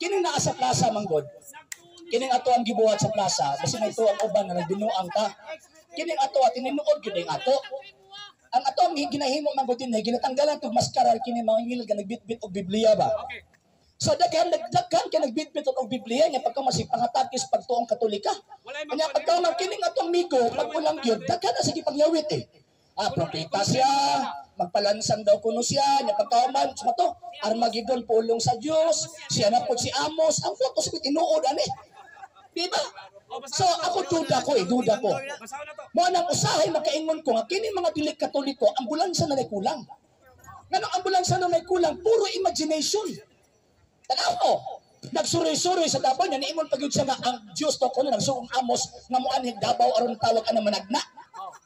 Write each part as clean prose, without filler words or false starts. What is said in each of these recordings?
Kini naa sa plaza manggod. Kining ato ang gibuhat sa plaza, basi may tuang uban nga nagbinuang ta. Kining ato at tinuod gyud ang ato. Ang ato ang ginahimo manggod din ginatanggalan tog maskara kini mga ngilad nga nagbitbit og Biblia ba. So daghan nagdaghan kay nagbitbit og Biblia nya pagka masig pangatakis pagtuong Katolika. Nya pagka man kining atong migo pag ulang gyud daghan na sige pangyawit eh. Ah, propeta siya, magpalansang daw kuno siya, nya pagka man sa to, Armageddon pulong sa Dios, siya na pod si Amos, ang foto sa tinuod ani. Di ba? So ako duda ko eh, duda ko. Basahon na to. Mo nang usahay makaingon ko nga kini mga dili Katoliko, ambulansya na may kulang. Ngano ambulansya na may kulang? Puro imagination. Tanaw mo. Nagsuroy-suroy sa Davao niya, niingon pag yun siya nga ang Diyos to kuno nagsuong Amos nga moanhig Davao aron tawag ang managna.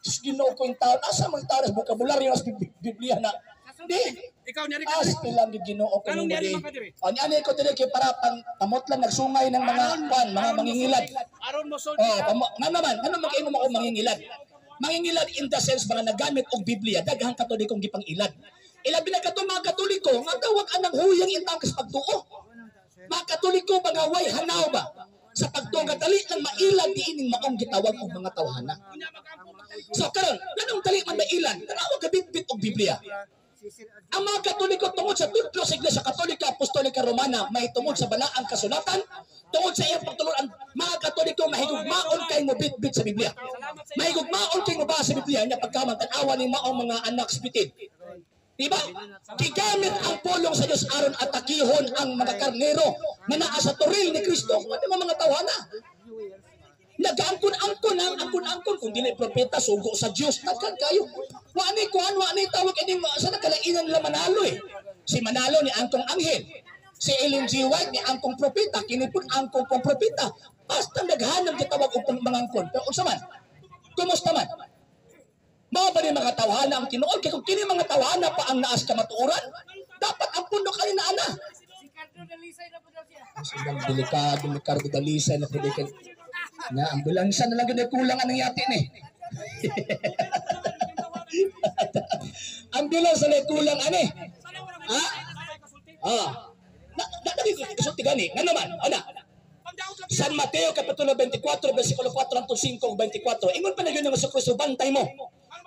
Diyos, Ginoo ko yung taon. Asa man taon sa bokabularyo sa Biblia na? Di. Ikaw niari ka As diri. lang gid Ginoo ko Anong nimo niari di. man ka diri? O niani ko diri kay para pang pamot lang nagsungay ng mga kwan, mga mangingilad. Aron mo solve. Oh, nga naman, ano makaingon mo ako mangingilad? Mangingilad in the sense mga nagamit og Biblia, daghang Katolikong gipang-ilad. Ilabi na katong mga Katoliko nga tawag anang huyang intawon sa pagtuo. Mga Katoliko ba nga way hanaw ba? Sa pagtuo nga dali lang mailad diining maong gitawag og mga tawhana. Unya magampo magtalikod. So karon, nganong dali man mailad? Tanawa ka bitbit og Biblia. Ang mga Katoliko tungod sa tudlo sa Iglesia Katolika Apostolika Romana mahitungod sa balaang kasulatan, tungod sa iyang pagtulunan, mga Katoliko mahigugmaon kay mo bitbit sa Biblia. Mahigugmaon kay mo ba sa Biblia nya pagkaman tan-awa ni maong mga anak sa bitid. Diba? Gigamit ang pulong sa Diyos aron atakihon ang mga karnero nga naa sa toril ni Kristo kung ano mga tawhana. Nagaangkon-angkon ang angkon-angkon kung dili propeta sugo sa Dios daghan kayo. Wa ni kuan, wa ni tawag ining sa nakalainan nila Manalo eh. Si Manalo ni angkong anghel. Si Ellen G. White ni angkong propeta, kini pud angkong pong propeta. Basta naghanap gitawag og mangangkon. Pero unsa man? Kumusta man? Mao ba ni mga tawhana ang tinuod? Kay kung kini mga tawhana pa ang naas kamatuoran, dapat ang pundo kanina ana. Si Cardo Dalisay na po daw siya. Silang delikado ni Cardo Dalisay na pwede kay na ambulansya na lang gud kulang anang yati ni. Ambulansya na kulang ani. Ha? Ah. Na na na kasulti gani. Nga naman, ana. San Mateo Kapitulo 24 versikulo 4 hangtod 5 ug 24. Ingon pa na yun ng Kristo, bantay mo.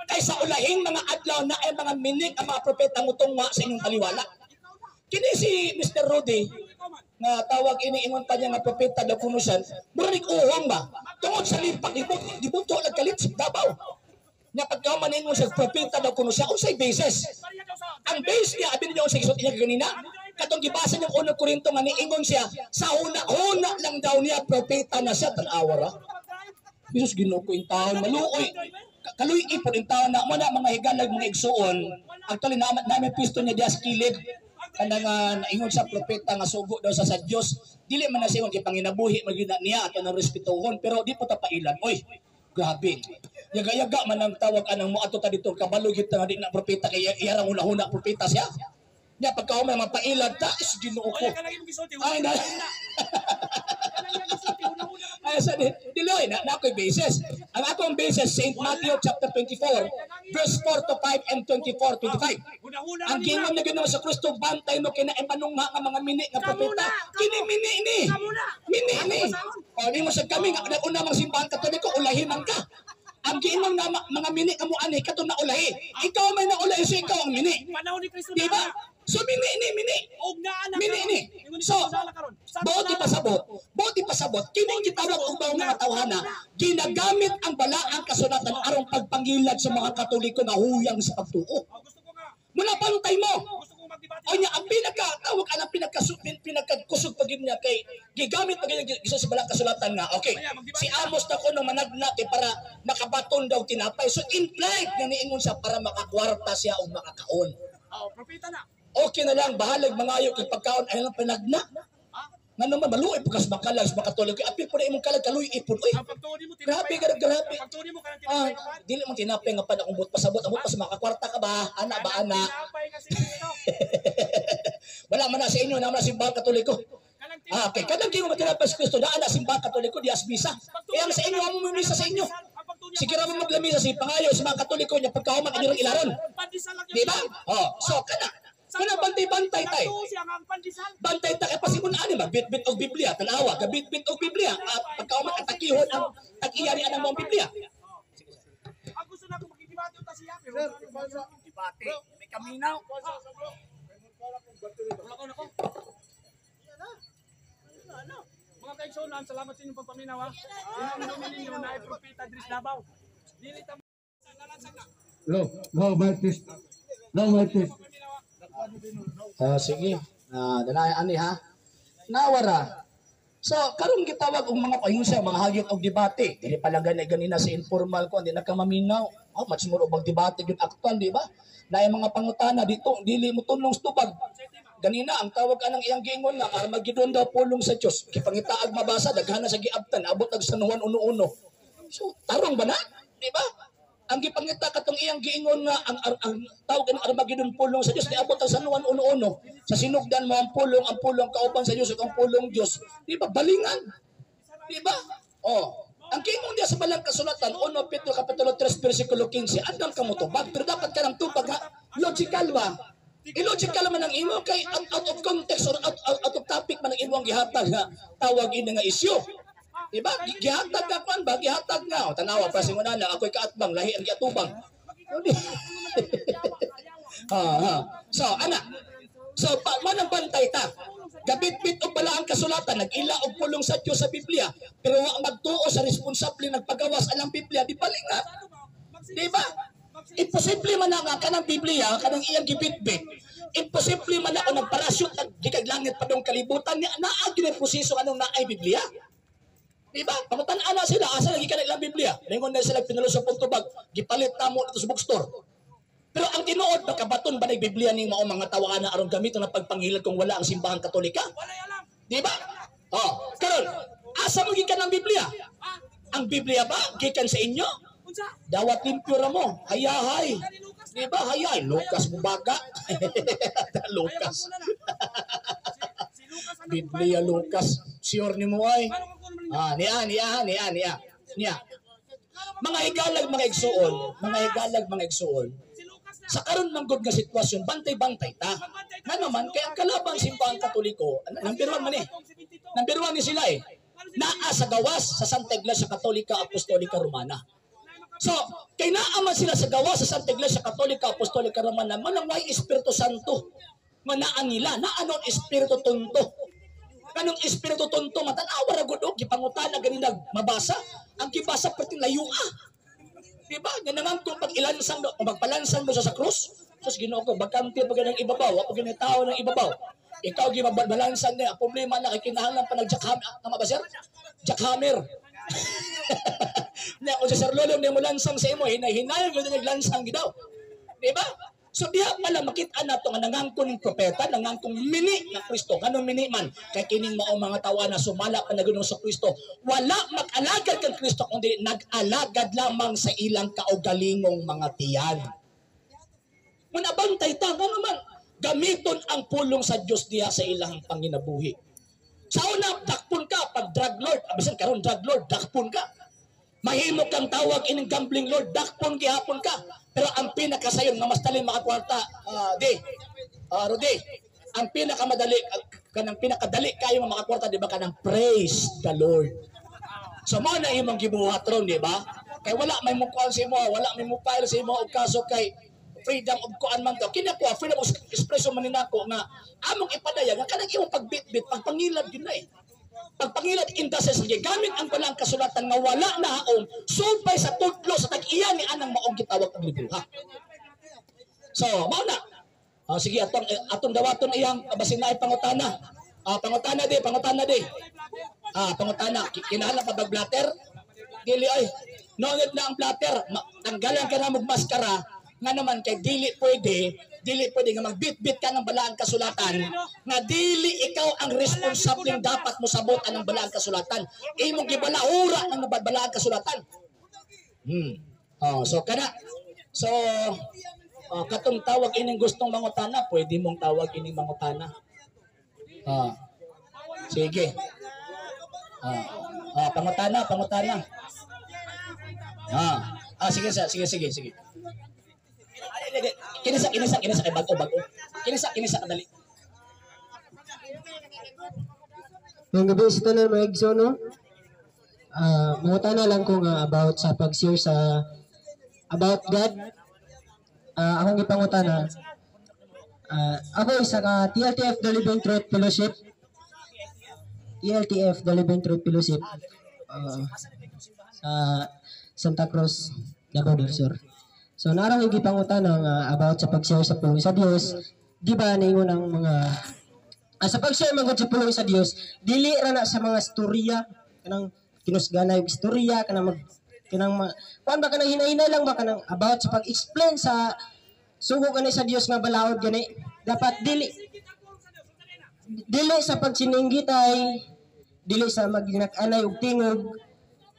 Kaysa ulahing mga adlaw na ay mga minik ang mga propeta ngutungwa sa inyong taliwala. Kini si Mr. Rudy nga tawag ini ingon pa niya nga propeta daw kuno siya, murag uhong ba tungod sa limpak dibuto nagkalit sa Davao. Nya pagka man ingon siya propeta daw kuno siya, unsay basis? Ang base niya abi niyo unsay gisuot niya ganina katong gibasa niyang unang Korinto nga niingon siya sa huna-huna lang daw niya propeta na siya. Tan-awa ra. Jesus, Ginoo ko in taon maluoy. Kaluy ipon in taon na mo na mga higalag mga igsuon. Actually naman namin pisto niya diya sa kilid kanang naingon sa propeta nga sugo daw sa Dios, dili man na siya kay panginabuhi man gyud na niya ato nang respetuhon, pero di po ta pailan oy. Grabe, yaga-yaga man ang tawag anang mo ato ta dito kabalo gyud ta nga di na propeta kay iyarang huna-huna propeta siya nya pagka may mapailad ta is Ginoo ko. Wala ka lang imong gisulti. Ay, na. Wala lang gisulti, una-una ka. Ay, sa di, diloy, na ako'y basis. Ang akong basis, St. Matthew chapter 24, verse 4 to 5 and 24, 25. Huna-huna Ang ka gingon na ginawa sa Kristo, bantay mo kina emanong nga mga mini nga propeta. Kini mini ni. Mini ni. O, di mo sa kami, nga una mang simbahan Katoliko, ulahi man ka. Ang gingon nga mga mini nga mo ani, katong naulahi. Ikaw may naulahi, so ikaw ang mini. Panahon ni Kristo Di ba? So mini ni, mini. Og naa na Mini karon. ni. Ingon ni So, Kristo naa na karon. Sa buot ipasabot, buot ipasabot, kining gitawag og mga mga tawhana, ginagamit ang balaang kasulatan aron pagpangilad sa mga Katoliko nga huyang sa pagtuo. Oh, gusto ko nga. Mula bantay mo. Gusto ko magdebate. O niya, ang pinaka, tawag ang pinaka, pinakakusog pag niya kay, gigamit pag niya sa balaang kasulatan nga, okay, si Amos na kuno managna kay para makabaton daw tinapay. So implied nga niingon siya para makakwarta siya o makakaon. Oh, propeta na. Okay na lang, bahalag mangayo kay pagkaon ay lang panagna. Nga naman, maluoy pagkas makalag sa makatuloy. Kay apil po na imong kalag, kaluy ipon. Uy, Ang pagtuo nimo tinapay. grabe, grabe, grabe. Ang pagtuo nimo kanang Ah, tinapay nga pan. dili mo tinapay nga pan akong buot pasabot. Ang buot pas makakwarta ka ba? Ana ba, ana? Tinapay nga si Kristo. Wala man na sa inyo, naman na simbahan Katoliko. Kanang Ah, okay. Kanang gingo matinapay si Kristo, daan na simbahan Katoliko, di misa. Kaya ang sa inyo, amo mo misa sa inyo. Sige ra mo maglamisa si pangayo sa mga Katoliko niya pagkahuman inyo ring ilaron. Pandesal lang Di ba? Oh, so kana. Kuna bantay-bantay tay. Nagtuo siya nga ang pandesal. Bantay ta kay pasimon ani magbitbit og Biblia, tanawa, gabitbit og Biblia. Pagkauman atakihon ang tag-iya ni anang mong Biblia. Ang gusto na ako makidibate unta siya pero Debate, may kaminaw. Wala ko nako. Mga kaigsunan, salamat sa inyong pagpaminaw ha. Hinumdumin ninyo na ay propeta diri sa Davao. Dili ta nalansag na. Lo, no, Martis. No, Martis. Ah, sige. Danay ani ha. Nawara. So, karon gitawag og mga paingon siya mga hagit og debate. Dili pa lang gani ganina sa informal ko, hindi na ka maminaw. Oh, much more og debate gyud aktual, di ba? Naay mga pangutana dito, dili mo tunong sa tubag. Ganina ang tawag anang iyang giingon nga Armageddon daw pulong sa Dios. Gipangitaag mabasa daghan na sa giabtan, abot og San Juan 1:1. So, tarong ba na? Di ba? Ang gipangita katong iyang giingon nga ang tawag ng Armageddon pulong sa Dios, niabot ang San Juan 1:1. Sa sinugdan mo ang pulong kauban sa Dios ug ang pulong Dios. Di ba balingan? Di ba? Oh. Ang giingon niya sa balang kasulatan, 1 Pedro kapitulo 3 versikulo 15, andam ka mo tubag, pero dapat ka ng tubag ha. Logical ba? Illogical man ang imo kay out of context or out of topic man ang imong gihatag nga tawag ini nga isyu. Diba? Gihatag ka kwan ba? Gihatag nga. O, tanawa pa singon na ako'y kaatbang lahi ang giatubang. Ha, ha. So, ana. So, pa, manang bantay ta. Gabit-bit og bala ang kasulatan, nag-ila og pulong sa Dios sa Biblia, pero wa magtuo sa responsable nagpagawas alang Biblia, di balinga. Di ba? Imposible man na nga kanang Biblia, kanang iyang gibitbit. Imposible man na kung nagparasyon nag langit pa dong kalibutan niya, naa gyud ang proseso anong naay Biblia. Di ba? Pangutan-an na sila, asa lagi ka na ilang Biblia. Ningon na sila pinulo sa tubag, gipalit na mo dito sa bookstore. Pero ang tinuod, makabaton ba ng Biblia ning mao mga tawaan na aron gamiton ang pagpangilad kung wala ang simbahang Katolika? Walay alam. Di ba? Oh, karon, asa mo gikan ang Biblia? Ang Biblia ba gikan sa inyo? Unsa? Dawat limpyo ra mo. Hayahay. Kani Lucas. Di ba? Hayay. Lucas Bubaga. Lucas. Ayaw na. Si Lucas ang Biblia Lucas. Sure ni mo ay. Paano kung kuno man ninyo? Ah, niya, niya, niya, niya. Niya. Mga higalag, mga igsuon, mga higalag, mga igsuon. Si Lucas na. Sa karon man gud nga sitwasyon, bantay-bantay ta. Nga naman, kay ang kalabang simbahang Katoliko, number one man eh. Number one ni sila eh. Naa sa gawas sa Santa Iglesia Katolika Apostolika Romana. So, kay naa man sila sa gawas sa Santa Iglesia Katolika Apostolika Romana, manang way Espiritu Santo. Nga naa nila, naa nun Espiritu Tunto. Kanong Espiritu Tunto, matanawa ra gud og gipangutana ganinag mabasa. Ang gibasa perting layua. Diba? Nga naman kung pag ilansang, kung magpalansan mo siya sa krus, sus Ginoo ko, bakante pa ganang ibabaw, ako ganang tao ng ibabaw. Ikaw gimabalansan niya, ang problema na kay kinahanglan pa nag jackhammer, tama ba sir? Jackhammer. Na kung si Sir Lolo niya mo lansang sa imo, hinay-hinayon gyud naglansang gidaw. Diba? So diha pala makita nato nga nangangkon ng propeta, nangangkong mini nga Kristo. Nganong mini man? Kay kining mao mga tawa na sumala pa na sa Kristo. Wala mag-alagad kang Kristo kundi nag-alagad lamang sa ilang kaugalingong mga tiyan. Munabantay ta nga naman gamiton ang pulong sa Dios diha sa ilang panginabuhi. Sa una, dakpon ka pag drug lord. Abisan karon drug lord, dakpon ka. Mahimo kang tawag ining gambling lord, dakpon gihapon ka. Pero ang pinakasayon nga mas dali makakwarta, di, Rodi, ang pinakamadali, kanang pinakadali kayo nga makakwarta, di ba, kanang praise the Lord. So mo na imong gibuhat ron, di ba? Kay wala may mukuan sa imo, wala may mupile sa imo og kaso kay freedom of kuan man to. Kinakuha freedom of expression man ninako nga among ipadayag nga kanang imong pagbitbit, pagpangilad yun na eh. Pagpangilad in the sense nga gamit ang balang kasulatan nga wala na haom sulbay sa tudlo sa tag-iya ni anang maong gitawag og libro ha. So, mao na. Sige, atong dawaton iyang basin naay pangutana. Pangutana di, pangutana di. Pangutana, kinahanglan pa bag blatter? Dili ay. Nongit na ang blatter, tanggalan ka na mo maskara nga naman kay dili pwede nga magbitbit ka ng balaang kasulatan nga dili ikaw ang responsableng dapat mo sabot ang balaang kasulatan. Imong gibalahura ng balaang kasulatan. Oh, so kana. So katong tawag ining gustong mangutana, pwede mong tawag ining mangutana. Sige. Pangutana, pangutana. Sige sa, sige, sige, sige. Ay, ay, ay, kinisa, kinisa, kinisa kay bago, bago. Kinisa, kinisa kadali. Ngayong gabi sa tanan mga igsoon, no? Mangutana lang ko nga about sa pag-share sa about God. Akong gipangutana. Ako isa ka TLTF The Living Truth Fellowship. TLTF The Living Truth Fellowship. Sa Santa Cruz, Davao del Sur. So naarang yung gipangutana nga about sa pag-share sa pulong sa Dios. Di ba ningon ang mga sa pag-share man gud sa pulong sa Dios, dili ra na sa mga storya kanang kinusganay og istorya kanang mag kanang kuan ba, kanang hinay-hinay lang ba, kanang about sa pag-explain sa sugo gani sa Dios nga balaod gani, dapat dili dili sa pagsininggitay, dili sa magginak-anay og tingog,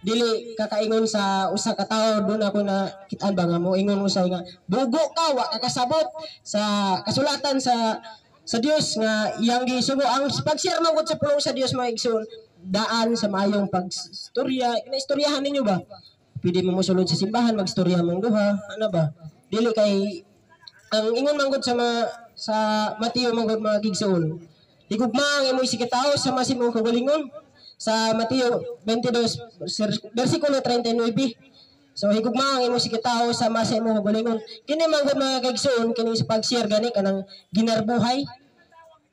dili kakaingon sa usa ka tawo. Doon ako na kitaan ba nga mo ingon usay nga bugo ka, wa ka kasabot sa kasulatan sa Dios nga iyang gisugo. Ang pag-share man gud sa pulong sa Dios, mga igsoon, daan sa maayong pagstorya na istoryahan ninyo ba. Pwede mo mosulod sa simbahan, magstorya mong duha, ano ba, dili kay ang ingon man gud sa mga, sa Mateo man gud, mga igsoon, higugma ang imong isigkatawo sa mas imong kaugalingon, sa Mateo 22 versikulo 39. So higugma ang imong isigkatawo sa mas imong kaugalingon. Kini man gud, mga kaigsoon, kini sa pag-share gani kanang ginarbuhay.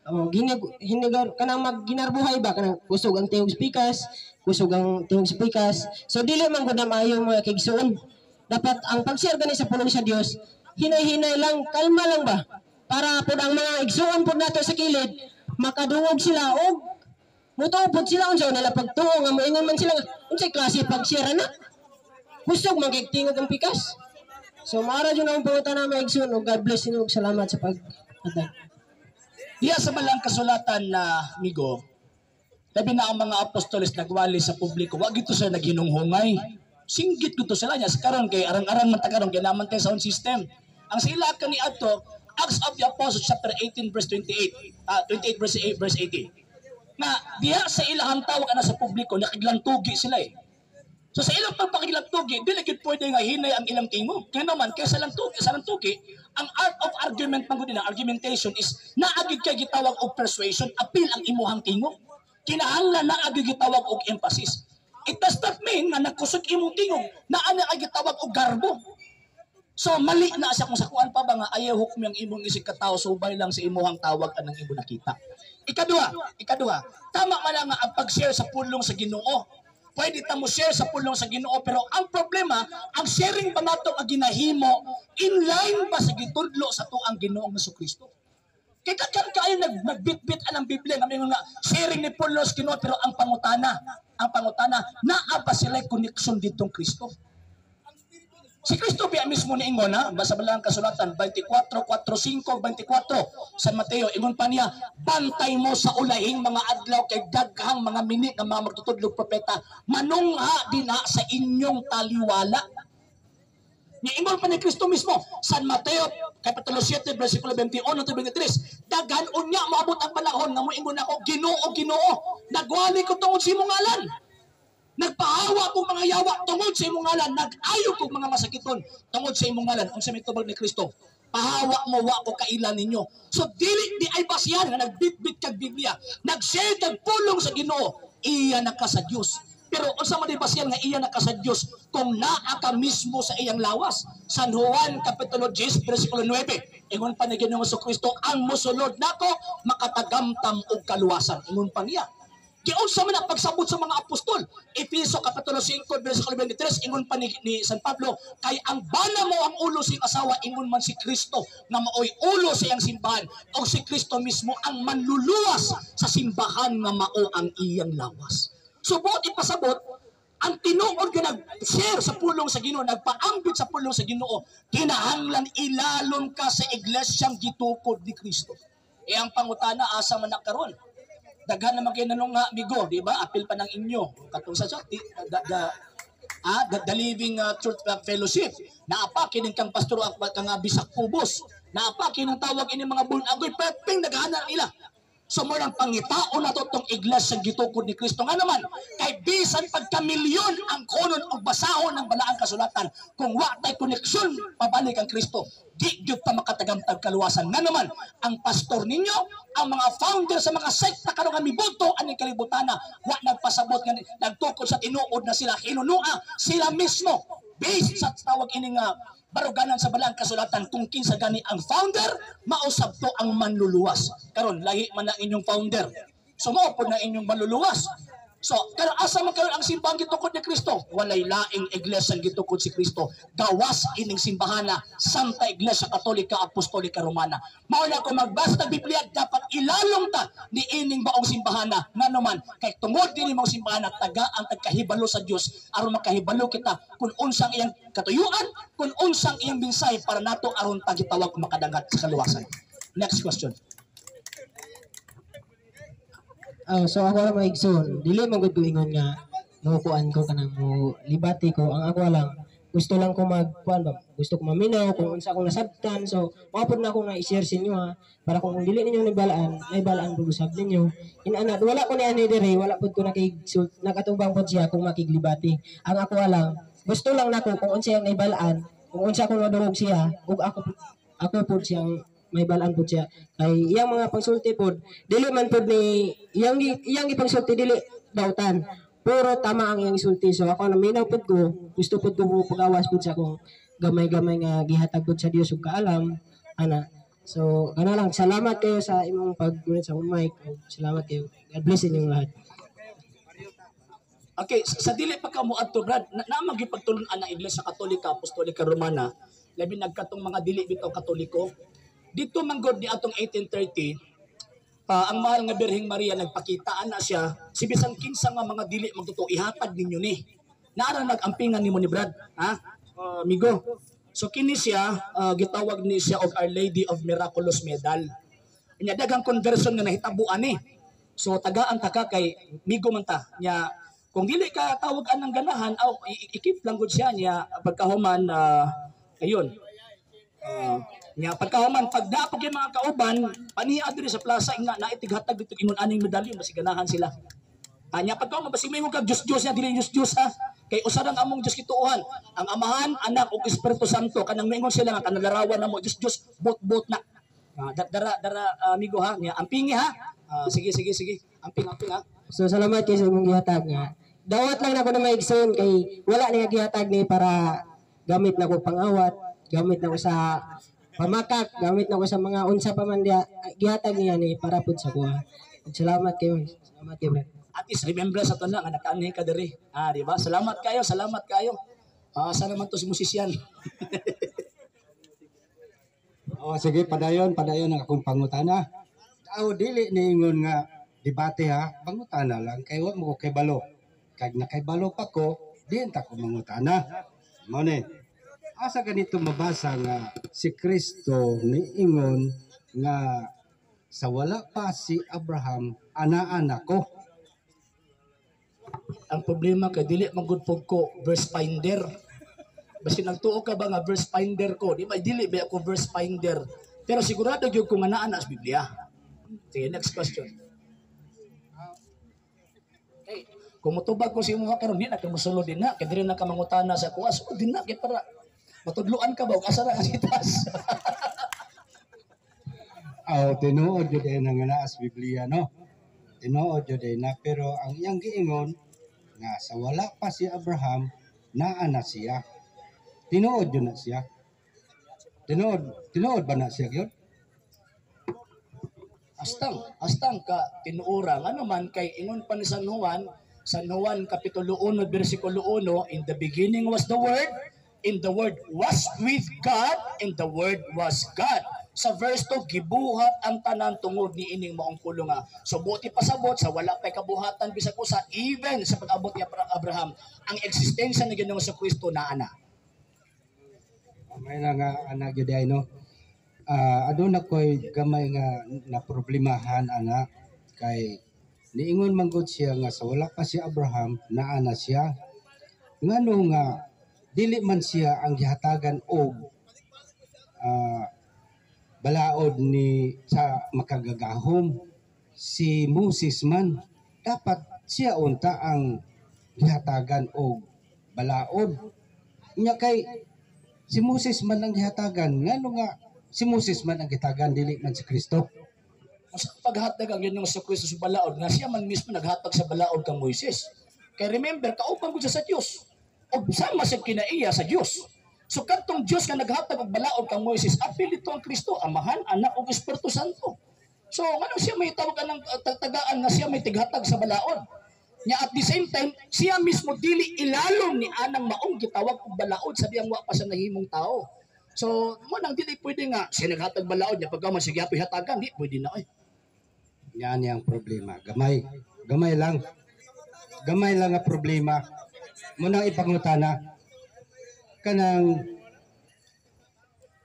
Oh, hinigar kanang magginarbuhay ba, kanang kusog ang tingog pikas, kusog ang tingog pikas. So dili man gud na maayo, mga kaigsoon. Dapat ang pag-share gani sa pulong sa Dios, hinay-hinay lang, kalma lang ba? Para pud ang mga igsuon pud nato sa kilid, makadungog sila og mutuo pud sila unsa nila pagtuo nga moingon man sila nga, unsay klase pag-share na? Kusog man kay tingog ang pikas. So maara jud ang pangutana, mga igsoon, ug God bless inyo ug salamat sa pag atay. Diya sa balang kasulatan na migo, labi na ang mga apostoles nagwali sa publiko, wag ito sila naghinunghungay. Singgit ko to sila niya. Sa karon kay arang-arang man ta karon kay naman tayo sound system. Ang sila kani adto, Acts of the Apostles chapter 18 verse 28, 28 verse 8 verse 80. Na diha sa ilahang tawag ana sa publiko, nakiglantugi sila eh. So sa ilang pagpakiglantugi, dili gyud pwede nga hinay ang ilang tingog. Kaya naman kaysa lang tugi, sa lang tugi, ang art of argument man gud na argumentation is naa gyud kay gitawag og persuasion, appeal ang imuhang tingog. Kinahanglan naa gyud gitawag og emphasis. It does not mean nga nagkusog imong tingog, naa na ay gitawag og garbo. So mali na siya kung sa kuan pa ba nga ayaw hukmi ang imong isig katao, subay lang sa imuhang tawag anang imo nakita. Ikaduha, tama man lang nga ang pag-share sa pulong sa Ginoo. Pwede ta mo share sa pulong sa Ginoo, pero ang problema, ang sharing ba nato nga ginahimo in line ba sa gitudlo sa tuang Ginoong Kristo? Kay daghan kaayo nagbitbit anang Biblia nga mingon nga sharing ni pulong sa Ginoo, pero ang pangutana, naa ba sila connection ditong Kristo? Si Kristo biya mismo niingon na, basa ba lang ang kasulatan, 24, 4, 5, 24, San Mateo, ingon pa niya, "Bantay mo sa ulahing mga adlaw kay daghang mga mini nga mga magtutudlog propeta, manungha dinha sa inyong taliwala." Niingon pa ni Kristo mismo, San Mateo, Kapitulo 7, versikulo 21 to 23, "Daghan unya moabot ang panahon nga moingon ako, 'Ginoo, Ginoo, nagwali ko tungod sa imong ngalan. Nagpahawa kong mga yawa tungod sa imong ngalan, nag-ayo kong mga masakiton tungod sa imong ngalan.' Unsa may tubag ni Kristo? 'Pahawa mo, wa ko kaila ninyo.'" So dili di ay basihan nga nagbitbit kag Biblia, nag-share kag pulong sa Ginoo, iya na ka sa Dios. Pero unsa man di basihan nga iya na ka sa Dios kung naa ka mismo sa iyang lawas? San Juan kapitulo 10 versikulo 9. Ingon pa ni Ginoong Kristo, "Ang mosulod nako makatagamtam og kaluwasan." Ingon pa niya. Giunsa man ang pagsabot sa mga apostol? Efeso kapitulo 5 versikulo 23, ingon pa ni San Pablo, "Kay ang bana mo ang ulo sa iyang asawa, ingon man si Kristo nga maoy ulo sa iyang simbahan, o si Kristo mismo ang manluluwas sa simbahan nga mao ang iyang lawas." So buot ipasabot, ang tinuod nga nag-share sa pulong sa Ginoo, nagpaambit sa pulong sa Ginoo, kinahanglan ilalom ka sa iglesyang gitukod ni Kristo. E ang pangutana, asa man na karon? Daghan naman kayo nanong nga migo, di ba? Apil pa ng inyo. Katong sa the Living Truth Fellowship. Naapa kining kang pastor ang kang bisak kubos. Naapa kining tawag ini mga bunagoy, perpeng naghanan nila. So mo lang pangitaon nato tong iglesia gitukod ni Kristo. Nga naman, kay bisan pagkamilyon ang kunon og basahon ng balaang kasulatan, kung wa tay koneksyon pabalik ang Kristo, di gyud ta makatagamtag kaluwasan. Nga naman, ang pastor ninyo, ang mga founder sa mga sekta karon nga mibuto aning kalibutana, wa nagpasabot nga nagtukod sa tinuod na sila hinunua sila mismo based sa tawag ini nga baruganan sa balaang kasulatan kung kinsa gani ang founder, mausab to ang manluluwas. Karon lahi man ang inyong founder, so mao pod na inyong manluluwas. So karon, asa man karon ang simbahang gitukod ni Kristo? Walay laing iglesia ang gitukod si Kristo gawas ining simbahana, Santa Iglesia Katolika Apostolika Romana. Mao na kung magbasa ng Biblia, dapat ilalong ta ni ining maong simbahana. Ngano man, kay tungod dinhi maong simbahana, taga ang tagkahibalo sa Dios aron makahibalo kita kung unsang iyang katuyuan, kung unsang iyang mensahe para nato aron pagitawag makadangat sa kaluwasan. Next question. Oh, so ako lang, mga igsoon, dili man gud ko ingon nga mo kuan ko, kanang mo libati ko. Ang ako lang, gusto lang ko magkuan ba, gusto ko maminaw kung unsa akong nasabtan. So mao pud na ako na i-share sa inyo ha, para kung dili ninyo nabalaan, naibalaan pud usab ninyo. Inana, wala ko ni ani diri, wala pud ko nakig nakatubang pud siya kung makiglibati. Ang ako lang, gusto lang nako kung unsa iyang naibalaan, kung unsa akong nadungog siya, ug ako pud siyang may balaan pud siya kay iyang mga pagsulti pod, dili man pod ni iyang iyang ipagsulti, dili dautan, pero tama ang iyang sulti. So ako, naminaw pod ko, gusto pod ko mo pagawas pod sa akong gamay-gamay nga gihatag pod sa Dios ug kaalam ana. So kana lang, salamat kayo sa imong paggunit sa akong mic. Salamat kayo. God bless inyong lahat. Okay, sa dili pa ka moadto, Brad, na, na magipagtulun-an ang Iglesia Katolika Apostolika Romana, labi nagkatong mga dili bitaw Katoliko. Dito man gud ni atong 1830, ang mahal nga Birheng Maria nagpakitaan na siya, si bisan kinsa nga mga dili magtotoo, ihatag ninyo ni. Naara nag-ampingan nimo ni Brad, ha? Amigo. So kini siya, gitawag ni siya og Our Lady of Miraculous Medal. Nya daghang conversion nga nahitabuan ni. So tagaan ta ka kay migo man ta. Nya kung dili ka tawag anang ganahan, aw ikip lang gud siya niya pagkahuman, ayun. Nya pagkahuman pag naapog yung mga kauban, paniya diri sa plaza nga naitighatag dito ingon aning medalyon, basi ganahan sila. Anya pagkahuman basi moingon kag Diyos Diyos niya, dili Diyos Diyos ha. Kay usa lang among Diyos kituohan, ang Amahan, Anak ug Espiritu Santo. Kanang moingon sila nga kanalarawan namo Diyos Diyos, bot-bot na. Dara dara, amigo ha, nya ampingi ha. Sige sige sige, amping amping ha. So salamat kayo sa imong gihatag nga. Dawat lang nako na maigsoon kay wala ni gihatag ni para gamit na ko pangawat, gamit na ko sa pamakak, gamit na ko sa mga unsa pa man diya, gihatag niya ni para pud sa kuha. Salamat kayo. Salamat kayo, brad. At least remember sa tanan nga nakaanhi ka diri. Ah, di ba? Salamat kayo, salamat kayo. Sana man to si musician. Oh, sige, padayon, padayon ang akong pangutana. Aw, dili niingon nga debate ha, pangutana lang kay wa mo ko kay balo. Kag nakaybalo pa ko, diin ta ko mangutana. Mao ni. Asa ganito mabasa nga si Kristo niingon nga sa wala pa si Abraham, ana-ana ko? Ang problema kay dili man gud pud ko verse finder. Basi nagtuo ka ba nga verse finder ko? Di ba dili ba ako verse finder? Pero sigurado gyud ko nga naa na sa Biblia. Sige, next question. Okay. Kung mutubag ko sa imo karon, di na ka mosulod din na kay diri na ka mangutana sa kuha. So din na kay para matudloan ka ba ug asa ra ang sitas. Aw, tinuod jud ay nga naa sa Biblia, no. Tinuod jud ay na, pero ang iyang giingon nga sa wala pa si Abraham, naa na siya. Tinuod jud na siya. Tinuod, tinuod ba na siya gyud? Astang, astang ka tinuora. Ngano man kay ingon pa ni San Juan, San Juan Kapitulo 1 versikulo 1, "In the beginning was the Word, in the Word was with God, and the Word was God." Sa verse 2, gibuhat ang tanan tungod ni ining maong pulong nga. So buti pasabot sa wala pay kabuhatan bisag usa, even sa pag-abot ni Abraham, ang eksistensya ni Ginoong Kristo naa na. May na nga ana gyud ay, no. Aduna ko'y gamay nga na problemahan ana kay niingon man gud siya nga sa wala pa si Abraham, naa na siya. Ngano nga dili man siya ang gihatagan og balaod ni sa makagagahom? Si Moses man, dapat siya unta ang gihatagan og balaod. Nya kay si Moses man ang gihatagan, ngano nga si Moses man ang gihatagan, dili man si Kristo? Sa paghatag ang Ginoong Kristo sa balaod, nga siya man mismo naghatag sa balaod kang Moises. Kay remember, kauban ko siya sa Dios. Og sama siya kinaiya sa Dios. So kadtong Dios nga naghatag og balaod kang Moises, apil dito ang Kristo, Amahan, Anak ug Espiritu Santo. So ngano siya may tawag anang tagaan nga siya may tighatag sa balaod? Nya at the same time, siya mismo dili ilalom ni anang maong gitawag og balaod sa diyang wa pa siya nahimong tao. So mo nang dili pwede nga siya naghatag balaod niya pagka man sige apoy hatagan, di pwede na oy. Yan ang problema. Gamay. Gamay lang. Gamay lang ang problema. Munang ipangutana, kanang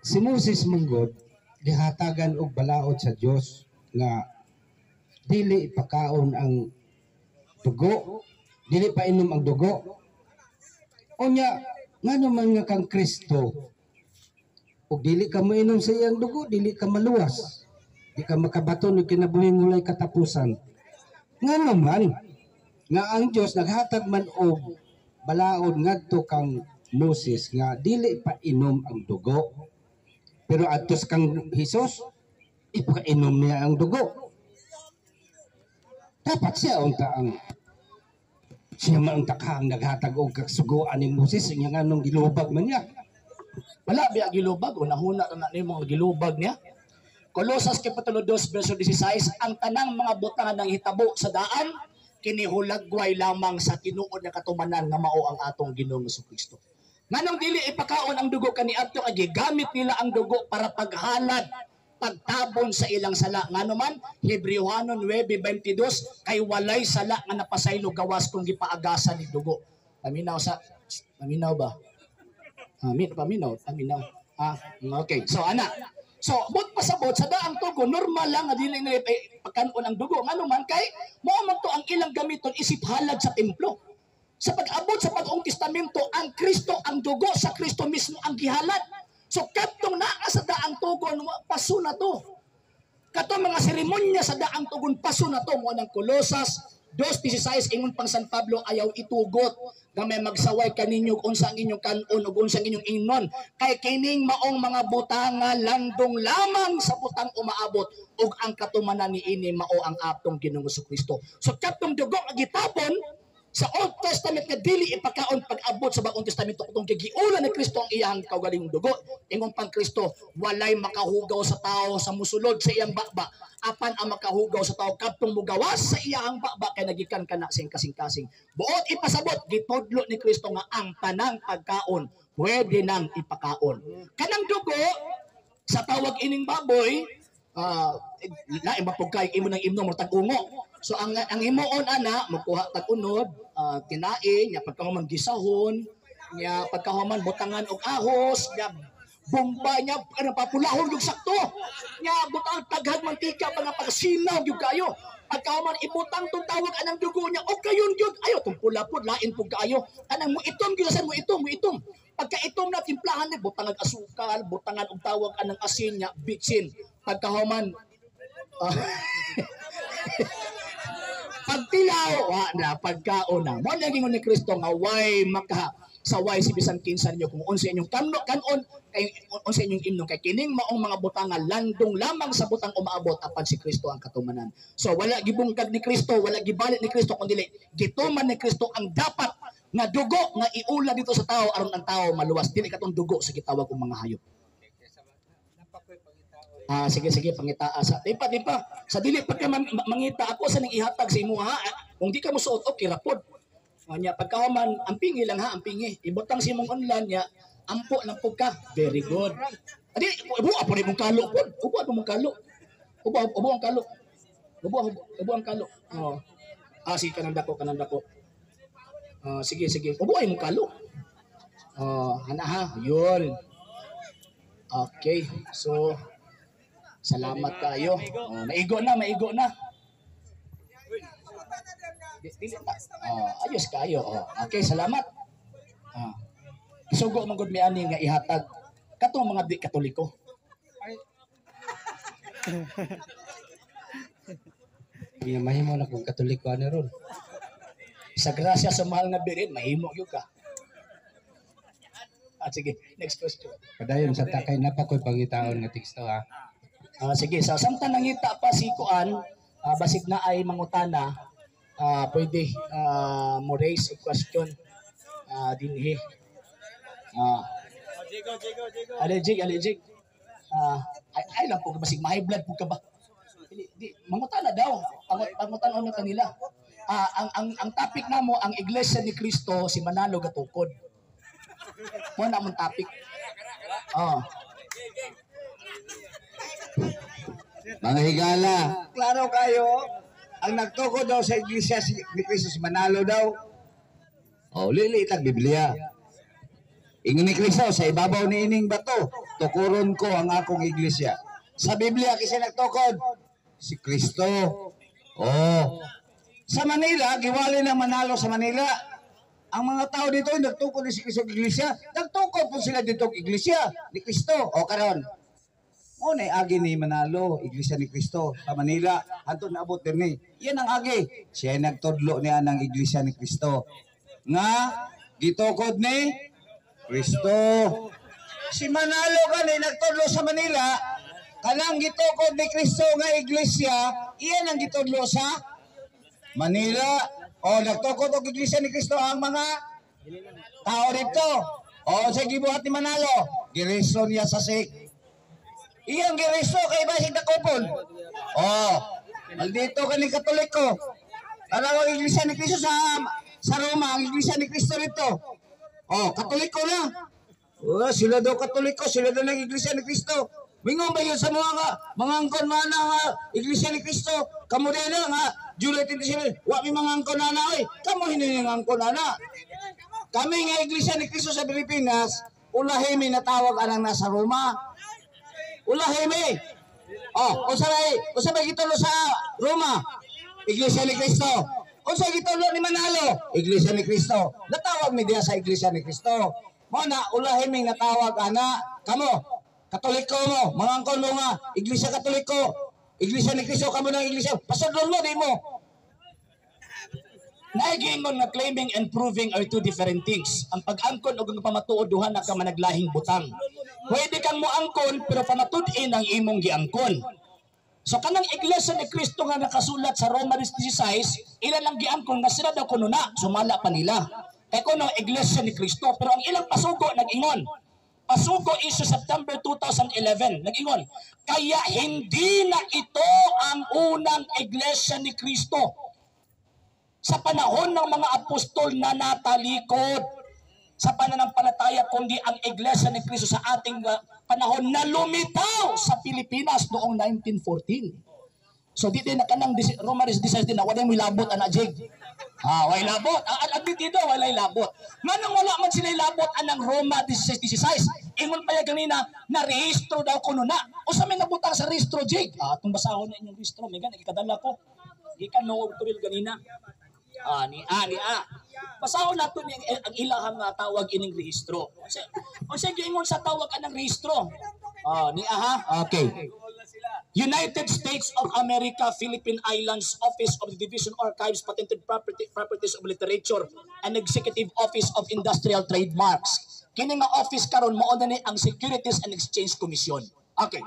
si Moses manggod gihatagan og balaod sa Dios nga dili ipakaon ang dugo, dili painom ang dugo. Unya ngano man nga kang Kristo ug dili ka moinom sa iyang dugo, dili ka maluwas. Di ka makabaton og kinabuhing walay katapusan. Ngano man nga ang Dios naghatag man og balaod ngadto kang Moses nga dili pa inom ang dugo. Pero adto sa kang Hesus, ipakainom niya ang dugo. Dapat siya unta ang siya man ang takang naghatag og kasuguan ni Moses, nya nganong gilubag man niya? Wala biya gilubag, unahuna na nimo nga gilubag niya. Kolosas Kapitulo 2 verso 16, ang tanang mga butang nang hitabo sa daan kini hulagway lamang sa tinuod nga katumanan nga mao ang atong Ginoong Kristo. Nganong dili ipakaon ang dugo kaniadto kay gigamit nila ang dugo para paghalad, pagtabon sa ilang sala. Ngano man, Hebreohanon 9:22, kay walay sala nga napasaylo gawas kung gipaagasan ni dugo. Paminaw sa paminaw ba? Amin, paminaw, paminaw. Ah, okay. So ana. So, but pasabot sa daang tugo, normal lang nga dili nila pagkanon ang dugo. Ngano man kay mao man to ang ilang gamiton isip halad sa templo. Sa pag-abot sa Bagong Testamento, ang Kristo, ang dugo sa Kristo mismo ang gihalad. So kadtong naa sa daang tugon, paso na to. Katong mga seremonya sa daang tugon, paso na to. Mo ng Kolosas 2:16, ingon pang San Pablo, ayaw itugot nga may magsaway kaninyo unsa ang inyong kanon ug unsa ang inyong ingnon, kay kining maong mga butanga landong lamang sa butang umaabot ug ang katumanan niini mao ang atong Ginoong Kristo. So kadtong dugo nga gitapon sa Old Testament nga dili ipakaon, pag-abot sa Bagong Testamento kutong gigiula ni Kristo ang iyang kaugalingong dugo. Ingon pang Kristo, walay makahugaw sa tao sa musulod sa iyang baba, apan ang makahugaw sa tao kadtong mugawas sa iyang baba kay nagikan kana sa kasing-kasing. Buot ipasabot, gitudlo ni Kristo nga ang tanang pagkaon pwede nang ipakaon. Kanang dugo sa tawag ining baboy, lain ba pud kay imo nang imno mo tag-ungo. So ang himuon ana, mukuha tag unod, tinae nya pagkahuman gisahon, nya pagkahuman butangan og ahos, nya bomba nya kanang papulahon gyud sakto. Nya butang taghag mantika pa nga pagsinaw gyud kayo. Pagkahuman ibutang tong tawag anang dugo nya og kayon gyud ayo tong pula pud lain pud kaayo. Kanang mo itom gyud sa mo itom, mo itom. Pagka itom na timplahan ni butangan asukal, butangan og tawag anang asin nya bitsin. Pagkahuman pagtilaw, wa na pagkaon na. Mo lagi ni Kristo nga way maka saway si bisan kinsa ninyo kung unsa inyong kamno kanon kay unsa inyong imnon, kay kining maong mga butanga landong lamang sa butang umaabot apan si Kristo ang katumanan. So wala gibungkag ni Kristo, wala gibalik ni Kristo, kundi gituman ni Kristo ang dapat nga dugo nga iula dito sa tao aron ang tao maluwas, dili katong dugo sa gitawag og mga hayop. Ah, sige sige, pangita sa di pa sa dili pa ka mangita ako sa ning ihatag sa imo ha. Kung di ka mosuot, okay ra pod. Nya pagkahuman ang pingi lang ha, ang pingi. Ibutang sa imong online nya, ampo lang pud ka. Very good. Adi ubo po ni mong kalo pod. Ubo po mong kalo. Ubo ubo ang kalo. Ubo ubo ang kalo. Oh. Ah, sige, kanang dako, kanang dako. Ah, sige sige. Ubo ay mong kalo. Oh, ana ha, yun. Okay. So salamat kayo. Oh, maigo na, maigo na. Dili na. Oh, ayos kayo. Oh, okay, salamat. Ah. Sugo man gud mi ani nga ihatag katong mga di Katoliko. Iya, mahimo na kung Katoliko ani ron. Sa grasya sa mahal nga Birhen, mahimo gyud ka. Ah, sige, next question. Padayon sa takay na pa ko'y pangitaon nga teksto ha. Ah, sige, sa samtang nangita pa si Kuan, basig na ay mangutana, pwede mo raise a question dinhi. Jigo, jigo, jigo. Allergic, allergic. Ay, ay lang po, basig ma-high blood po ka ba? Dili, di, mangutana daw. Pangutana na kanila. Ang topic namo, ang Iglesia ni Cristo, si Manalo gatukod. Mo na among topic. Oh. Mga higala, klaro kayo, ang nagtukod daw sa Iglesia ni Cristo si Manalo daw. O, lili itag Biblia. Ingon ni Cristo, sa ibabaw ni ining bato, tukuron ko ang akong iglesia. Sa Biblia, kasi nagtukod, si Kristo. Oh. Sa Manila, giwali ng Manalo sa Manila. Ang mga tao dito, nagtukod ni si Kristo iglesia. Nagtukod po sila dito iglesia ni Kristo. O karon, mo na agi ni Manalo, Iglesia ni Cristo sa Manila, hantud naabot dinhi. Yan ang agi. Siya ay nagtudlo niya ng Iglesia ni Cristo. Nga gitukod ni Kristo. Si Manalo gani nagtudlo sa Manila, kanang gitukod ni Kristo nga iglesia, iyan ang gitudlo sa Manila. O nagtukod og Iglesia ni Kristo ang mga tao dito. O sa gibuhat ni Manalo, gireso niya sa sek. Iyang gireso kay basig dakopon. Oh, maldito ka ni Katoliko. Tanaw ang Iglesia ni Cristo sa Roma, ang Iglesia ni Cristo dito. Oh, Katoliko na. Oh, sila daw Katoliko, sila daw ng Iglesia ni Cristo. Mingon ba yun sa mga nga, mga angkon man na nga Iglesia ni Cristo? Kamo din na nga, July 27, wa mi mga angkon na na, oy. Kamo hindi nga angkon na na. Kami nga Iglesia ni Cristo sa Pilipinas, ulahi mi natawag anang nasa Roma. Ulahi mi. Oh, usa may gitulo sa Roma? Iglesia ni Cristo. Unsa gitulo ni Manalo? Iglesia ni Cristo. Natawag mi diha sa Iglesia ni Cristo. Mo na ulahi mi natawag ana kamo. Katoliko mo, mga angkon mo nga Iglesia Katoliko. Iglesia ni Cristo kamo ng iglesia. Pasudlon mo di mo. Naigingon nga claiming and proving are two different things. Ang pag-angkon o ang pamatuod duha na ka managlahing butang. Pwede kang moangkon pero pamatud-in ang imong giangkon. So kanang Iglesia ni Cristo nga nakasulat sa Roma 16, ilan ang giangkon nga sila daw kuno na, sumala pa nila. Kay kuno Iglesia ni Cristo, pero ang ilang pasugo nag-ingon. Pasugo issue September 2011, nag-ingon, kaya hindi na ito ang unang Iglesia ni Cristo. Sa panahon ng mga apostol na natalikod sa pananampalataya, kundi ang Iglesia ni Cristo sa ating panahon na lumitaw sa Pilipinas noong 1914. So di din na kanang Roma 16 din na walay mo labot ana jig. Ah, way labot. Admitido walay labot. Nganong wala man sila labot anang Roma 16:16? Ingon pa ya ganina na rehistro daw kuno na. Usa may nabutang sa rehistro jig. Ah, atong basahon na inyong rehistro, may gani gikadala ko. Gikan no turil ganina. Ah, ni A, ni A. Basahon nato ni ang ilahang nga tawag ining rehistro. Unsa giingon sa tawag anang rehistro? Ah, ni A ha? Okay. United States of America, Philippine Islands, Office of the Division Archives, Patented Properties of Literature, and Executive Office of Industrial Trademarks. Kini nga office karon mao na ni ang Securities and Exchange Commission. Okay.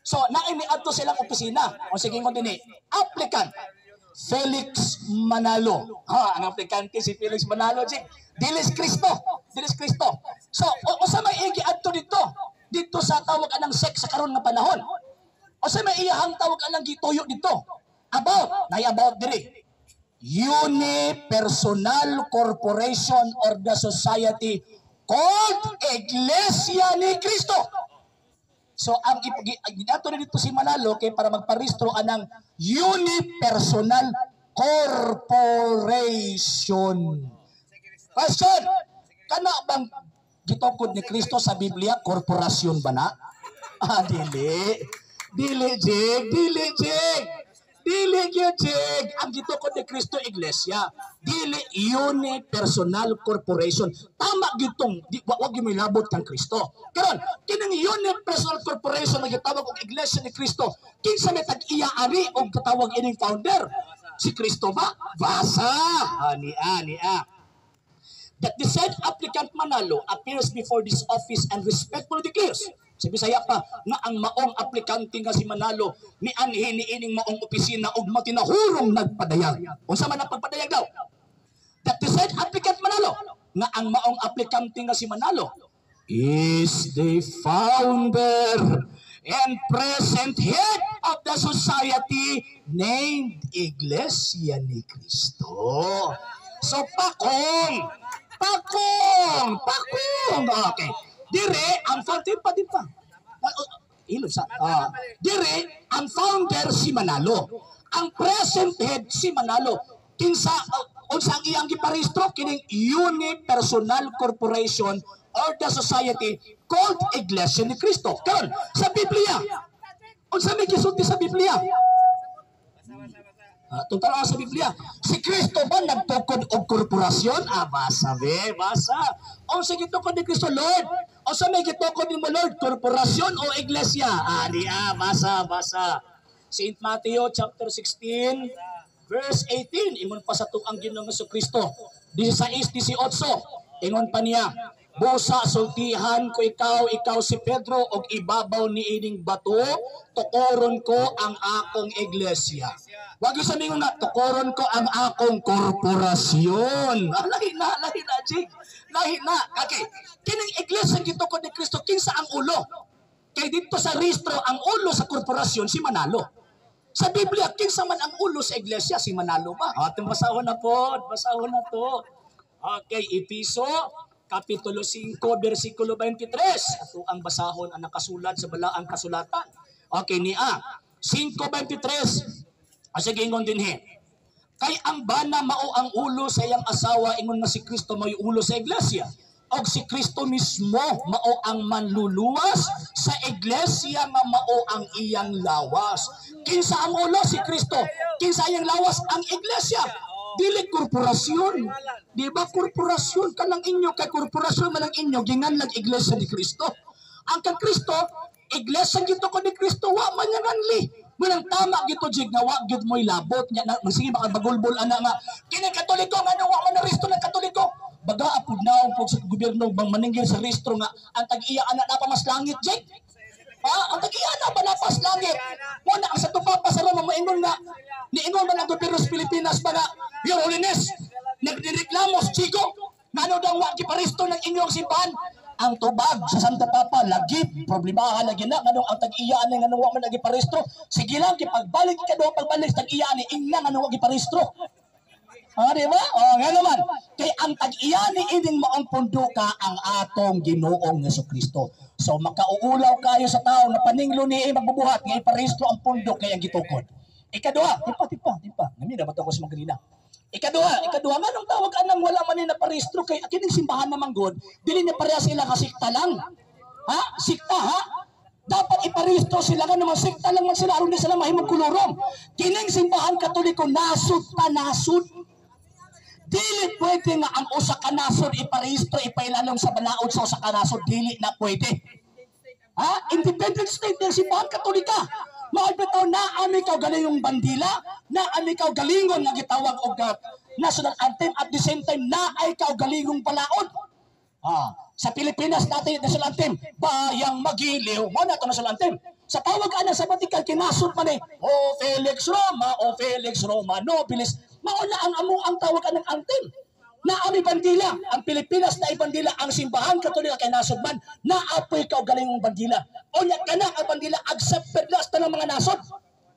So, naay ni adto silang opisina. O sige ingon dinhi, applicant Felix Manalo. Ha, ang aplikante si Felix Manalo, jig. Dilis Cristo. Dilis Cristo. So, usa may igi adto dito. Dito sa tawag anang sex sa karon nga panahon. Usa may iyahang tawag anang gituyo dito. About, nay about diri. Unipersonal Corporation or the Society called Iglesia ni Cristo. So ang ginato na dito si Manalo kay para magparehistro anang Unipersonal Corporation. Question, kana bang gitukod ni Kristo sa Biblia korporasyon ba na? Ah, dili. Dili, Jig. Dili, Jig. Dili gyud, Jig. Ang gitukod ni Kristo iglesia. Dili unipersonal corporation. Tama gyud tong wa gyud mo'y labot kang Kristo. Karon, kining unipersonal corporation nga gitawag og Iglesia ni Kristo, kinsa may tag-iya ari og katawag ining founder? Si Kristo ba? Basa. Ani ani a. That the said applicant Manalo appears before this office and respectfully declares, sa Bisaya pa, nga ang maong aplikante nga si Manalo ni anhi ni ining maong opisina og matinahurong nagpadayag. Unsa man ang pagpadayag daw? That the said applicant Manalo, nga ang maong aplikante nga si Manalo is the founder and present head of the society named Iglesia ni Cristo. So pakong, pakong, pakong. Okay. Dire ang founder pa din pa. Ilog sa. Dire ang founder si Manalo. Ang present head si Manalo. Kinsa unsa ang iyang giparehistro kining unipersonal corporation or the society called Iglesia ni Cristo. Karon sa Biblia, unsa may gisulti sa Biblia? Tungtala sa Biblia, si Kristo ba nagtukod og korporasyon? Basa be, basa. Unsa gitukod ni Kristo, Lord? Unsa may gitukod nimo, Lord? Korporasyon o iglesia? Di basa, basa. Saint Matthew chapter 16 verse 18, ingon pa sa tuang Ginoong Kristo. 16, 18, ingon pa niya, busa sultihan ko ikaw, ikaw si Pedro, og ibabaw ni ining bato, tukoron ko ang akong iglesia. Wag yung sabihin nga, tukoron ko ang akong korporasyon. Lahi na, lahi na, Jig. Lahi na. Okay. Kining iglesia gitukod ni Kristo, kinsa ang ulo? Kay dito sa rehistro, ang ulo sa korporasyon, si Manalo. Sa Biblia, kinsa man ang ulo sa iglesia, si Manalo ba? Ating basahon na po, basahon na to. Okay, Episo, Kapitulo 5, versikulo 23. Ato ang basahon ang nakasulat sa balaang kasulatan. Okay, niya. 5:23. Sige, ingon din he. Kay ang bana mao ang ulo sa iyang asawa, ingon nga si Kristo mao'y ulo sa iglesia. Og si Kristo mismo mao ang manluluwas sa iglesia nga mao ang iyang lawas. Kinsa ang ulo? Si Kristo. Kinsa iyang lawas? Ang iglesia. Dili korporasyon. Di ba korporasyon kanang inyo, kay korporasyon man ang inyo ginganlag iglesia ni Kristo. Ang kang Kristo, iglesia gitukod ni Kristo, wa man niya nganli. Walang tama gito jig nga wa gyud mo'y labot nya na sige baka bagulbol ana nga kini Katoliko nga wa man na rehistro ng Katoliko. Baga apud naong pud sa gobyerno bang maningil sa rehistro nga ang tag-iya ana na pa mas langit jig. Ang tag-iya na ba na pas langit? Mo na ang sa Papa sa Roma moingon nga niingon man ang gobyerno sa Pilipinas ba nga Your Holiness, nagreklamo si Chico ngano daw wa giparehistro ng inyong simbahan. Ang tubag sa Santa Papa lagi problemahan lagi na nganong ang tag-iya ani nganong wa man nagiparehistro. Sige lang gipagbalik ka do pagbalik tag-iya ani ingna nganong wa giparehistro. Di ba? O, nga naman. Kay ang tag-iya ni ining maong punduka ang atong Ginoong Jesucristo. So makauulaw kayo sa tao na paninglo ni magbubuhat nga iparehistro ang pundok kay ang gitukod. Ikaduha, tipa. Namina ba to ako sa mga kanina? Ikaduha, nganong tawag anang wala man ni naparehistro kay kining simbahan naman god, dili na pareha sila ka sikta lang. Ha? Sikta ha? Dapat iparehistro sila nga naman sikta lang man sila aron di sila mahimong kolorum. Kining simbahan Katoliko nasud ta nasud. Dili pwede nga ang usa ka nasod iparehistro ipailalom sa balaod sa usa ka nasod, dili na pwede. Ha? Independent state ng simbahan Katolika. Mao bitaw na ami kaw galingong bandila, na ami kaw galingon nga gitawag og national anthem, at the same time na ay kaw galingong balaod. Sa Pilipinas natin national anthem, bayang magiliw, mao na to national anthem. Sa tawag ana sa Vatican kinasod man eh, O Felix Roma, O Felix Roma, nobilis. Mao na ang amo ang tawag anang anthem. Na ami bandila, ang Pilipinas na ibandila, ang simbahan Katolika kay nasod man, na apoy kaw galingong bandila. Unya kana ang bandila accepted last ng mga nasod.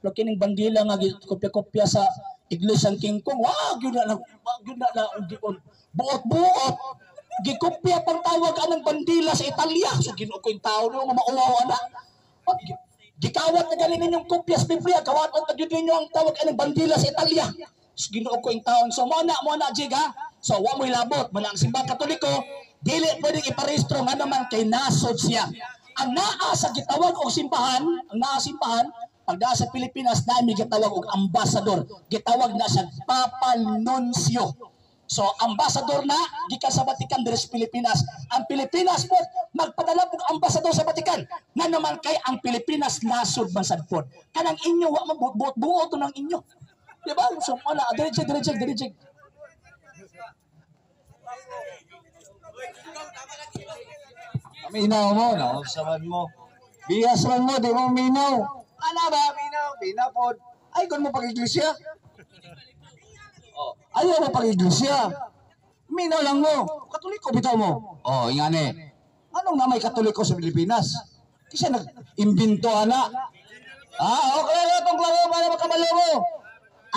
Pero kining bandila nga kopya-kopya sa Iglesia King Kong, wag yun na, wag yun na, buot-buot. Gikopya pang tawag anang bandila sa Italia. So Ginoo ko yung tao no, mauwaw ana. Gikawat na galing ninyong kopya sa Biblia, kawaton na gyud ninyo ang tawag anang bandila sa Italia. So, Ginoo ko yung taon. So mo na jig ha. So wa mo'y labot, mo na ang simbang Katoliko, dili pwedeng iparehistro nga naman kay nasod siya. Ang naa sa gitawag og simbahan, ang naa simbahan, Pagdaa sa Pilipinas, na may gitawag og ambassador. Gitawag na siya Papal Nuncio. So, ambassador na gikan sa Vatican diri sa Pilipinas. Ang Pilipinas po magpadala og ambassador sa Vatican. Nga naman kay ang Pilipinas nasod man sad pod. Kanang inyo wa man buot buot ng inyo. Di ba? So, wala, diretso, diretso, diretso. Minaw mo, no? Saban mo. Biyas man mo, di mo minaw. Ana ba? Minaw, minaw pod. Ay, kung mo pag-iglesia. Oh, ayaw mo pag-iglesia. Minaw lang mo. Katoliko bitaw mo. Oh, ingani. Anong na may Katoliko sa Pilipinas? Kasi nag-imbento ana. Ah, okay lang itong klaro para makabalo mo.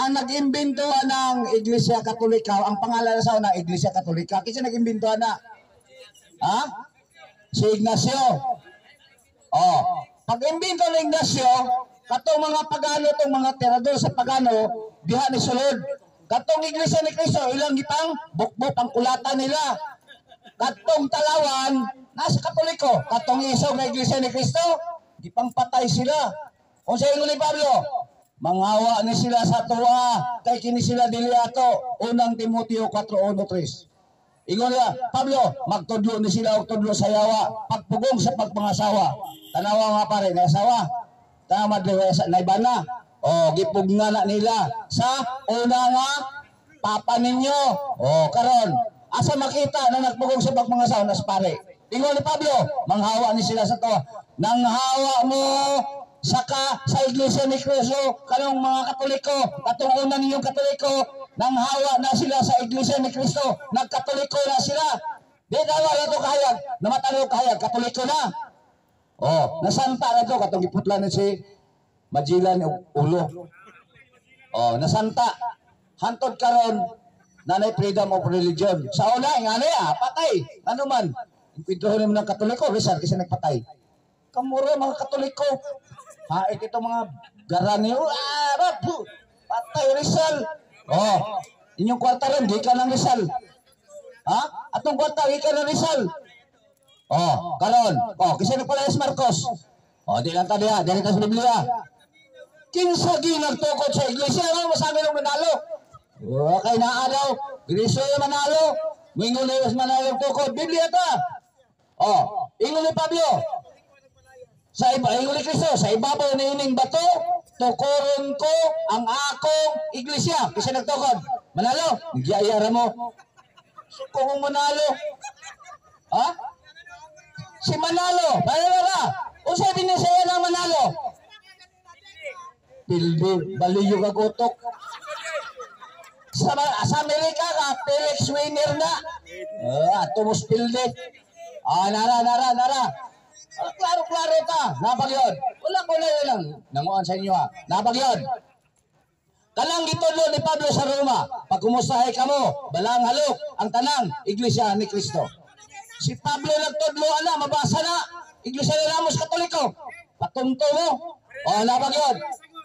Ang nag-imbento ng Iglesia Katolika, ang pangalan sa una, Iglesia Katolika. Kasi nag-imbento ana. Ha? Si Ignacio. Oh, pag-imbento ni Ignacio, katong mga pagano, tong mga tirador sa pagano, diha ni sulod. Katong Iglesia ni Cristo, ilang gipang bukbok ang kulata nila. Katong Talawan, nasa Katoliko. Katong isog na Iglesia ni Cristo, gipang patay sila. Kung sa ingon ni Pablo, manghawa ni sila sa tuwa, kay kini sila dili ato. Unang Timoteo 4:1-3. Ingon niya, Pablo, magtudlo ni sila og tudlo sa yawa, pagpugong sa pagpangasawa. Tanawa nga pare, nasawa. Tama naibana. O, gipugna na nila sa una nga papa ninyo. O, karon, asa makita na nagpugong sa pagpangasawa nas pare. Ingon ni Pablo, manghawa ni sila sa tuwa. Nanghawa mo saka sa Iglesia ni Cristo, kanong mga Katoliko, katong una ninyong Katoliko, nanghawa na sila sa Iglesia ni Cristo, nagkatoliko na sila. Di dawa na ito kahayag, namatalo kahayag, Katoliko na. Oh, nasanta na ito, katong giputla na si Magellan og ulo. Oh, nasanta. Hantod karon, nanay freedom of religion. Sa una, ingani ah, patay. Ano man, inkwentruhon mo ng Katoliko, Rizal kasi nagpatay. Kamura mga Katoliko. Hait ito mga garani. Ah, rapu. Patay Rizal. Oh, inyong kwarta rin, di ka ng Rizal. Ha? Atong kwarta, di ka ng Rizal. Oh, karon. Oh, kasi nagpalayas Marcos. Oh, di lang tayo, di lang tayo sa Biblia. Kinsa ginagtukod sa iglesia, ano masabi ng manalo? Okay na daw, Griso yung manalo. Mingon na yung manalo tukod. Biblia ta. Oh, ingon ni Pablo. Sa iba, ingon ni Kristo, sa ibabaw ni ining bato, tukuron ko ang akong iglesia. Kasi nagtukod. Manalo, nagyayara mo. So, kung manalo, ha? Si Manalo, manalo ba? Unsa binisaya ng Manalo? Pildi, baliyo kag utok. Sa Amerika ka, Felix winner na. Ah, ato pildi. Ah, nara, nara, nara. Ah, klaro-klaro ta. Napag yun. Wala ko na yun lang. Nanguan sa inyo ha. Napag yun. Kanang gitudlo ni Pablo sa Roma, pagkumustahay kamo, balang halok, ang tanang Iglesia ni Cristo. Si Pablo nagtudlo ana, mabasa na. Iglesia ni Ramos Katoliko. Patunto mo. O, napag yun.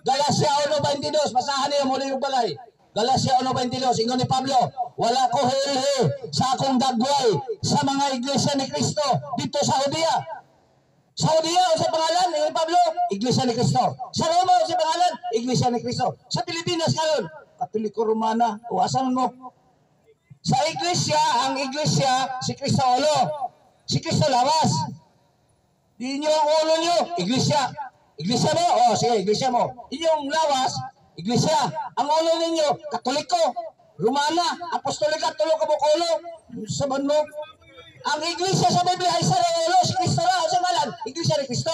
Galacia 1:22, basahan niyo muli yung balay. Galacia 1:22, ingon ni Pablo, wala ko hilhi sa akong dagway sa mga iglesia ni Cristo dito sa Judea. Sa Judea, sa pangalan ni Pablo, Iglesia ni Cristo. Sa Roma, sa pangalan, Iglesia ni Cristo. Sa Pilipinas karon, Katoliko Romana, o asan mo? Sa iglesia, ang iglesia, si Cristo ulo. Si Cristo lawas. Di inyo ang ulo nyo, iglesia. Iglesia mo? O, sige, iglesia mo. Inyong lawas, iglesia. Ang ulo ninyo, Katoliko, Romana, Apostolika, tulo ka ulo. Saban mo. Ang iglesia sa Biblia ay sa ulo, si Cristo ra. Sa ngalan, Iglesia ni Cristo.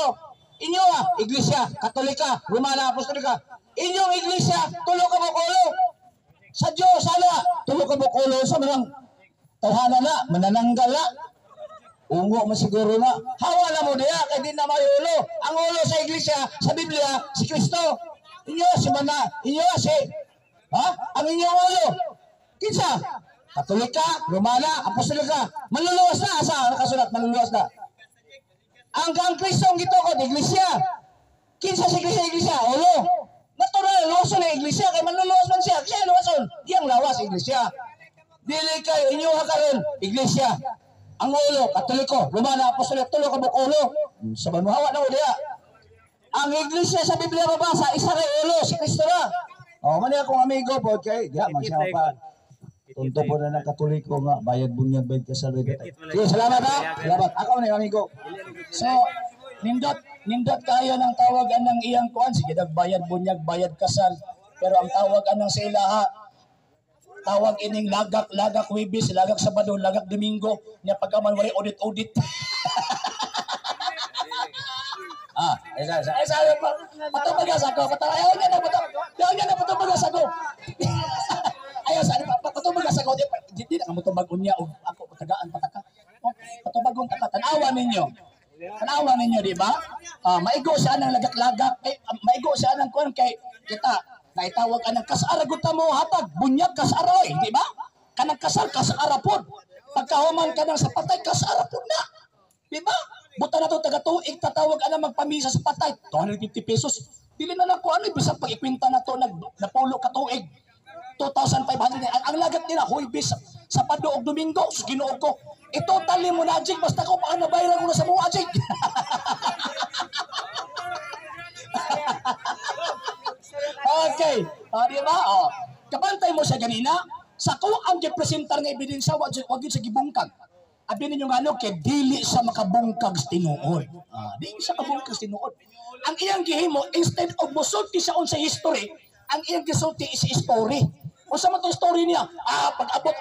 Inyo ah, Iglesia, Katolika, Romana, Apostolika. Inyong iglesia, tulo ka ulo. Sa Diyos, ala, tulo ka ulo sa mga tawhana na, manananggal na. Ungo man siguro na. Hawa na mo diya, kay di na may ulo. Ang ulo sa iglesia, sa Biblia, si Kristo. Inyo si mana, inyo si, ha? Ang inyong ulo. Kinsa? Katolika, Romana, Apostolika. Manluluwas na, asa nakasulat, manluluwas na. Ang kang Kristo ang gitukod, iglesia. Kinsa si Kristo iglesia? Ulo. Natural, luwason na iglesia, kay manluluwas man siya. Siya luwason, iyang lawas, iglesia. Dili kayo, inyo ha karon, iglesia. Ang ulo, Katoliko, Romana, Apostolika, tulo ka ulo. Sa manuhawa na mo diya. Ang iglesia sa Biblia mabasa, isa ra ulo, si Kristo ra. Oh, man akong amigo po kay diha man siya pa. Tunto po na ng Katoliko nga bayad bunyag, bayad kasal, bayad patay. Sige, salamat ha. Salamat. Ako na yung amigo. So, nindot, nindot kayo ng tawag anang iyang kuan. Sige, bayad bunyag, bayad kasal. Pero ang tawag anang sa ilaha, tawag ining lagak, lagak Huwebes, lagak Sabado, lagak Domingo, niya pagkaman wala audit-audit. Ah, isa isa. Ay, sabi pa, patubag sa ako, patubag, ayaw niya na, patubag, ayaw niya na, patubag sa ako. Ayaw, sabi pa, patubag sa ako, di, di, di na ka unya, og ako, tagaan pataka. Oh, patubagon taka, tanawa ninyo. Tanawa ninyo, di ba? Ah, maigo siya ng lagak-lagak, eh, maigo siya ng kuan kay kita, naitawag ka ng kasara gud ta mo hatag, bunyag kasara oy, di ba? Kanang kasal kasara pod. Pagkahuman ka ng sa patay kasara pod na. Di ba? Buta na to taga tuig tatawag ana magpamisa sa patay, 250 pesos. Dili na lang ko ano bisan pag ikwenta na to nag napulo ka tuig. 2,500 ang lagat nila Huwebes, Sabado ug Domingo, sus Ginoo ko. Itotal mo na jig basta ko paano bayaran ko na sa mga jig. Okay. O, di ba? O. Kabantay mo siya ganina. Sa ko ang gipresentar nga ebidensya, wag wag yun sa gibungkag. Abi ninyo nga ano, kay dili siya makabungkag sa tinuod. Ah, di siya kabungkag sa tinuod. Ang iyang gihimo, instead of mosulti siya on sa history, ang iyang gisulti is story. Unsa man tong story niya? Ah, pag-abot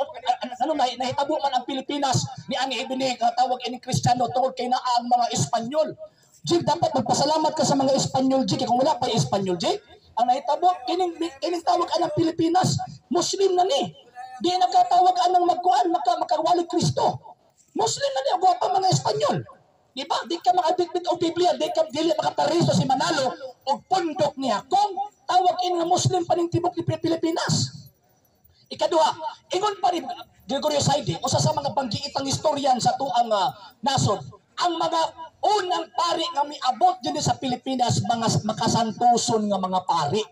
ano nahitabo man ang Pilipinas ni ani ibini tawag ini Kristiyano tungod kay naa ang mga Espanyol. Jig, dapat magpasalamat ka sa mga Espanyol, Jig, kung wala pa yung Espanyol, Jig. Ang nahitabo kining kining tawag anang Pilipinas, Muslim na ni. Di nakatawag anang magkuan makawali Kristo. Muslim na ni ug pa mga Espanyol. Di ba? Di ka makabitbit og Biblia, di ka dili makapariso si Manalo og pundok niya kung tawag ini nga Muslim pa ning tibok ni Pilipinas. Ikaduha, ingon pa ni Gregorio Saide, usa sa mga banggiitang historian sa tuang nasod, ang mga unang pari nga miabot dinhi sa Pilipinas, mga makasantoson nga mga pari.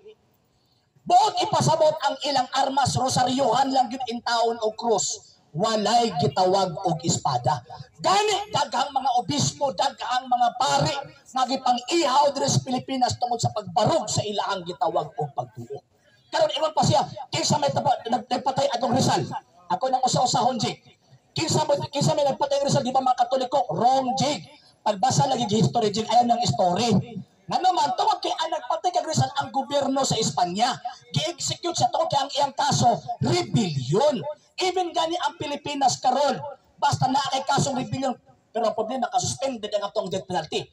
Buot ipasabot ang ilang armas, rosaryohan lang gyud in taon og krus, walay gitawag og espada. Gani daghang mga obispo, daghang mga pari nga gipang-ihaw diri sa Pilipinas tungod sa pagbarog sa ilahang gitawag og pagtuo. Karon ingon pa siya, kinsa may nagpatay atong Rizal? Ako nang usa-usahon, Jig. Kinsa may nagpatay ang Rizal, di ba mga Katoliko? Wrong, Jig. Pagbasa lagi history, Jig, ayan ang story. Nga naman, tungod kay ang nagpatay kag Rizal ang gobyerno sa Espanya. Gi-execute siya tungod kay ang iyang kaso, rebellion. Even gani ang Pilipinas karon, basta naa kay kasong rebellion, pero ang problema, kasuspended ang atong death penalty.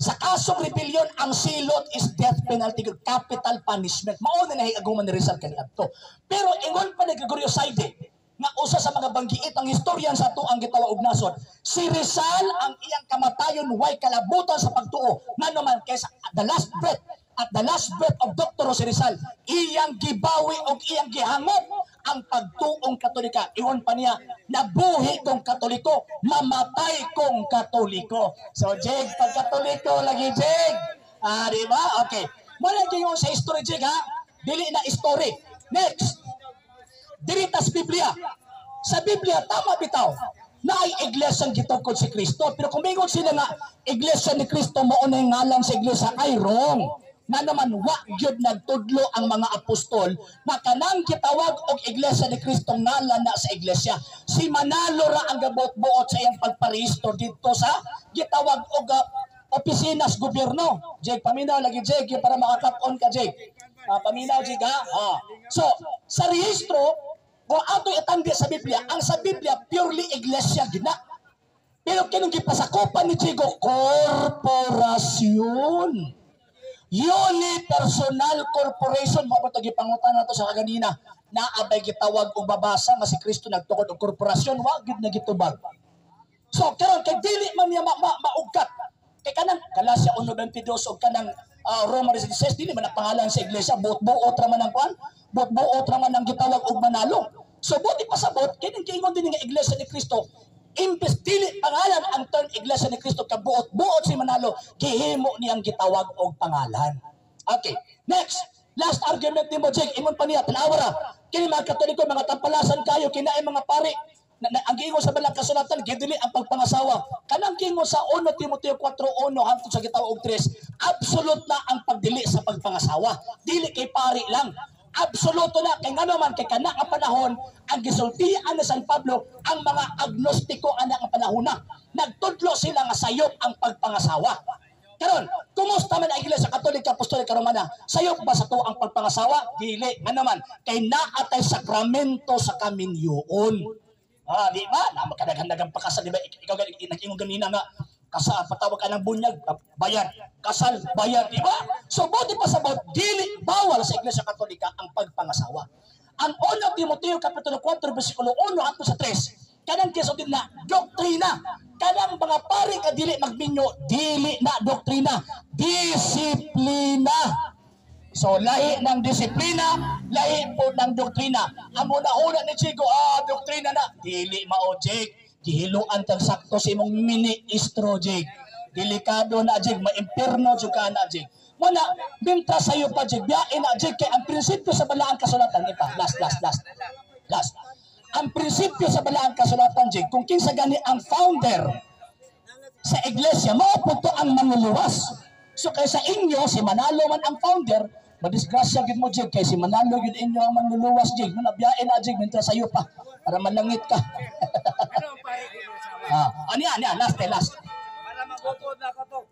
Sa kasong rebellion, ang silot is death penalty, capital punishment. Mao na nahiaguman ni Rizal kaniadto. Pero ingon pa ni Gregorio Saide, nga usa sa mga banggiit ang historian sa tuang gitawag og nasod, si Rizal ang iyang kamatayon way kalabutan sa pagtuo. Nga naman kaysa the last breath, at the last breath of Dr. Jose Rizal, iyang gibawi og iyang gihangop ang pagtuong Katolika. Iwan pa niya, nabuhi kong Katoliko, mamatay kong Katoliko. So, Jig, pag Katoliko lagi, Jig. Ah, di ba? Okay. Muna gingon sa history, Jig, ha? Dili na story. Next. Diritas Biblia. Sa Biblia, tama bitaw na ay iglesia ang gitukod si Kristo. Pero kung mingon sila nga, iglesia ni Kristo, mao na yung ngalan sa iglesia, ay wrong. Nga naman, wa gyud nagtudlo ang mga apostol na kanang gitawag og iglesia ni Kristo ngalan na sa iglesia. Si Manalo ra ang gabot-buot sa iyang pagparehistro didto sa gitawag og opisina sa gobyerno. Jake, paminaw lagi, Jake, para makakat-on ka, Jake. Paminaw, Jake, ha? Ah. So, sa rehistro, kung ato itandi sa Biblia, ang sa Biblia, purely iglesia gina. Pero kinong gipasakopan ni Chico, korporasyon. Unipersonal corporation, mo ba ito gipangutan nato sa kaganina, naabay gitawag og babasa nga si Kristo nagtukod og korporasyon, wa gyud na gitubag. So karon kay dili man niya maugkat. Kay kanang Galatia 1:22 og kanang Roma 16 dili man ang pangalan sa iglesia, buot-buot ra man ang kuan, buot-buot ra man ang gitawag og manalo. So buti pasabot kining giingon din nga iglesia ni Kristo, imbes dili pangalan ang term iglesia ni Kristo kabuot-buot si Manalo, gihimo niyang gitawag og pangalan. Okay, next, last argument nimo, Jake, ingon pa niya, tanawa ra. Kini mga Katoliko, mga tampalasan kayo, kinaay mga pari Na, ang giingon sa balang kasulatan, gidili ang pagpangasawa. Kanang giingon sa 1 Timoteo 4:1 hangtod sa gitawag og 3, absolute na ang pagdili sa pagpangasawa. Dili kay pari lang. Absoluto na kay ngano man, kay kana nga panahon ang gisultian ni San Pablo ang mga agnostiko ana nga panahon na. Nagtudlo sila nga sayop ang pagpangasawa. Karon, kumusta man ang Iglesia Katolika Apostolika Romana? Sayop ba sa to ang pagpangasawa? Dili. Nga naman, kay naatay sakramento sa kaminyoon. Ah, di ba? Na makadaghan-daghang pakasal, di ba? Ikaw gani nag-ingon ganina nga kasal, patawag ka ng bunyag, bayad. Kasal, bayad, di ba? So buti pa sa bawat, dili bawal sa Iglesia Katolika ang pagpangasawa. Ang 1 Timoteo Kapitulo 4 versikulo 1 hangtod sa 3, kanang gisulti na doktrina. Kanang mga pari ka dili magminyo, dili na doktrina, disiplina. So lahi ng disiplina, lahi po ng doktrina. Ang una-una ni Chico, doktrina na. Dili mao, Jake. Gihiluan tang sakto sa imong mini istro, Jake. Delikado na, Jake. Maimpirno jud ka na, Jake. Muna, mintra sayo pa, Jake. Biyain na, Jake. Kay ang prinsipyo sa balaang kasulatan, ipa, last, last, last. Last. Ang prinsipyo sa balaang kasulatan, Jake, kung kinsa gani ang founder sa iglesia, mao po to ang manluluwas. So kay sa inyo, si Manalo man ang founder, madisgrasya gid mo, Jig, kay si Manalo gid inyo ang manluluwas, Jig. Muna biyain na, Jig, mintra sayo pa para malangit ka. Ano ang pare ko asawa? Ah, ano yan, yan, last eh, last. Para mabukod na ko to.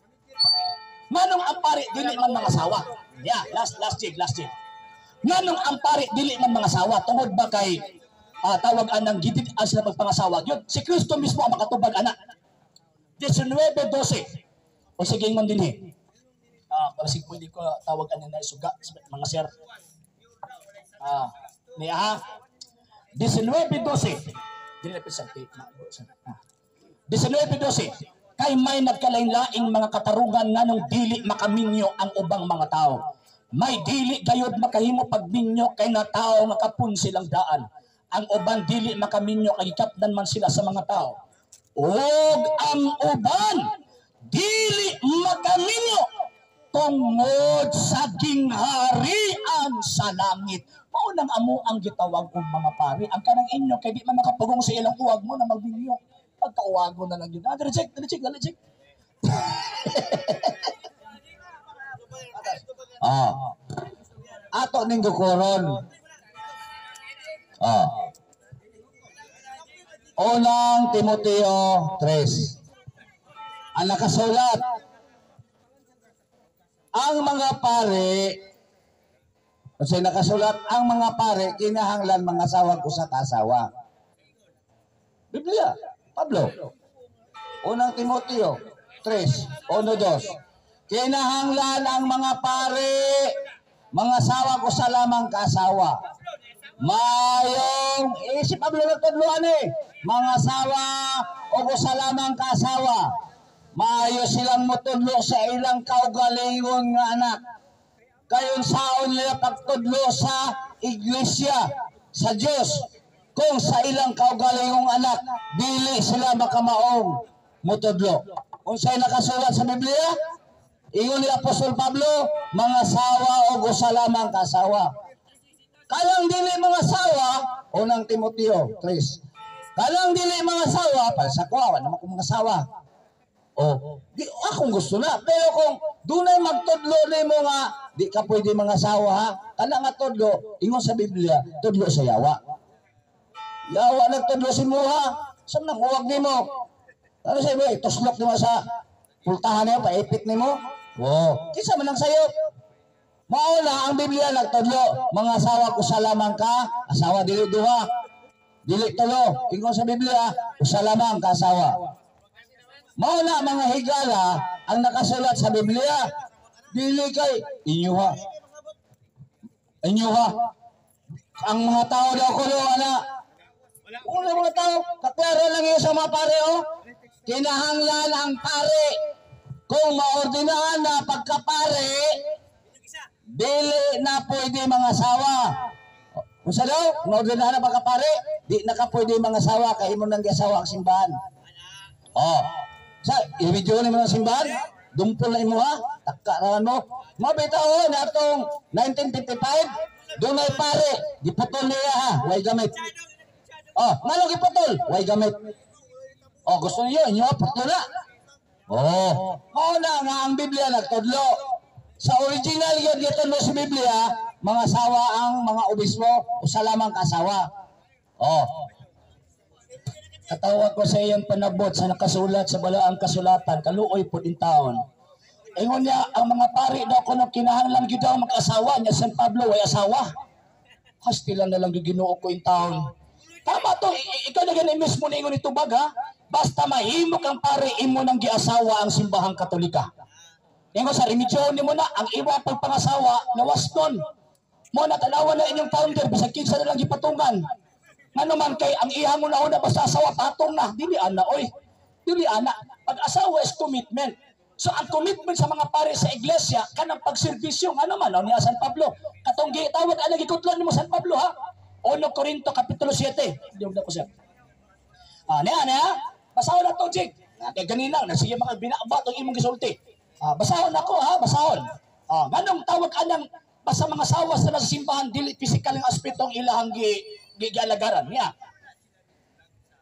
Nganong ang pare dili man mga sawa? Yeah, last, last, Jig, last, Jig. Nganong ang pare dili man mga sawa? Tungod ba kay tawag anang gidid ang sila magpangasawa? Yun, si Kristo mismo ang makatubag ana. 19:12. O sige, ingon din eh. Para sige pwede ko tawag anang naisuga mga sir. Ni 19:12. Dili na pisante. 19:12. Kay may nagkalain-laing mga katarungan nganong dili makaminyo ang ubang mga tao. May dili gayod makahimo pagminyo kay na tao nga kapun silang daan. Ang uban dili makaminyo kay gikapdan man sila sa mga tao. Og ang uban dili makaminyo tungod sa gingharian sa langit. Mao nang amo ang gitawag og mga pari. Ang kanang inyo kay di man makapugong sa ilang uwag mo na magminyo. Pagkauwago na lang yun. Reject, reject, reject. Ah. Ato ning gukoron. Ah. Unang Timoteo 3. Ang nakasulat, ang mga pare, kasi nakasulat, ang mga pare, kinahanglan mga asawag usa ka asawa. Biblia, Pablo. Unang Timoteo 3, 1, 2. Kinahanglan ang mga pare, mga asawa usa lamang kaasawa. Mayong, si Pablo nagtudloan eh, mga asawa o usa lamang kaasawa. Maayo silang motudlo sa ilang kaugalingon nga anak. Kayon saon nila pagtudlo sa iglesia, sa Dios. Kung sa ilang kaugalingong anak, dili sila makamaong motudlo. Unsay nakasulat sa Biblia? Ingon ni Apostol Pablo, mga asawa o usa lamang kaasawa. Kalang dili mga asawa, Unang Timoteo 3. Kalang dili mga asawa, para sa kuha, wala naman kong mga asawa. O, di, akong gusto na. Pero kung dunay magtudlo nimo nga, di ka pwede mga asawa ha. Kana nga tudlo, ingon sa Biblia, tudlo sa yawa. Yawa nagtudlo si muha, saan nang uwag nimo? Ano sa ibo, tuslok nimo sa pultahan nimo, paipit nimo. Oh, kinsa man ang sayop? Mao na ang Biblia nagtudlo, mga asawa usa lamang ka, asawa dili duha, dili tulo. Ingon sa Biblia, usa lamang ka asawa. Mao na mga higala ang nakasulat sa Biblia. Dili kay inyuha. Inyuha. Ang mga tao daw kuno ana. Una mga tao, kaklaro lang yun sa mga pare oh. Kinahanglan ang pare. Kung maordinahan na pagkapare, dili na pwede mga asawa. Unsa daw? Maordinahan na pagkapare, di na ka pwede mga asawa kay imo nang giasawa ang simbahan. Oh. Sa i-video ni mo ang simbahan, dumpol na imo ha, takka raman mo. Mabitaw na atong 1955, dunay pare, giputol niya ha, way gamit. Oh, nganong giputol? Way gamit. Oh, gusto niyo inyo putlo na. Oh, mao na nga ang Biblia nagtudlo. Sa original gyud gitudlo sa Biblia, mga sawa ang mga obispo, usa lamang ka asawa. Oh, Katawag ko sa iyang panabot sa nakasulat sa balaang kasulatan, kaluoy po din taon. Ingon niya, ang mga pari daw kuno kinahanglan gyud daw mag-asawa niya. San Pablo way asawa. Hastila na lang gyud Ginoo ko in taon. Tama to, ikaw na gani mismo ningon itubag ha. Basta mahimo kang pare, imo nang giasawa ang simbahang Katolika. Ingon sa remedyo nimo na ang iwa pagpangasawa nawaston. Mo na tanawa na inyong founder bisag kinsa na lang gipatungan. Ngano man kay ang iyang una-una basta asawa patong na, dili ana oy. Dili ana. Pag-asawa is commitment. So ang commitment sa mga pare sa iglesia kanang pagserbisyo, ngano man niya San Pablo. Katong gitawag ana gikutlon nimo San Pablo ha. 1 Corinto kapitulo 7. Di na ko sir. Ah, niya niya. Basahon na to, Jig. Ah, kay ganina na sige mga binabat ang imong gisulti. Ah, basahon ako ha, basahon. Ah, nganong tawag anang basta mga sawas na nasa simbahan dili physical ang aspeto ang ilahang gi, gi gialagaran niya.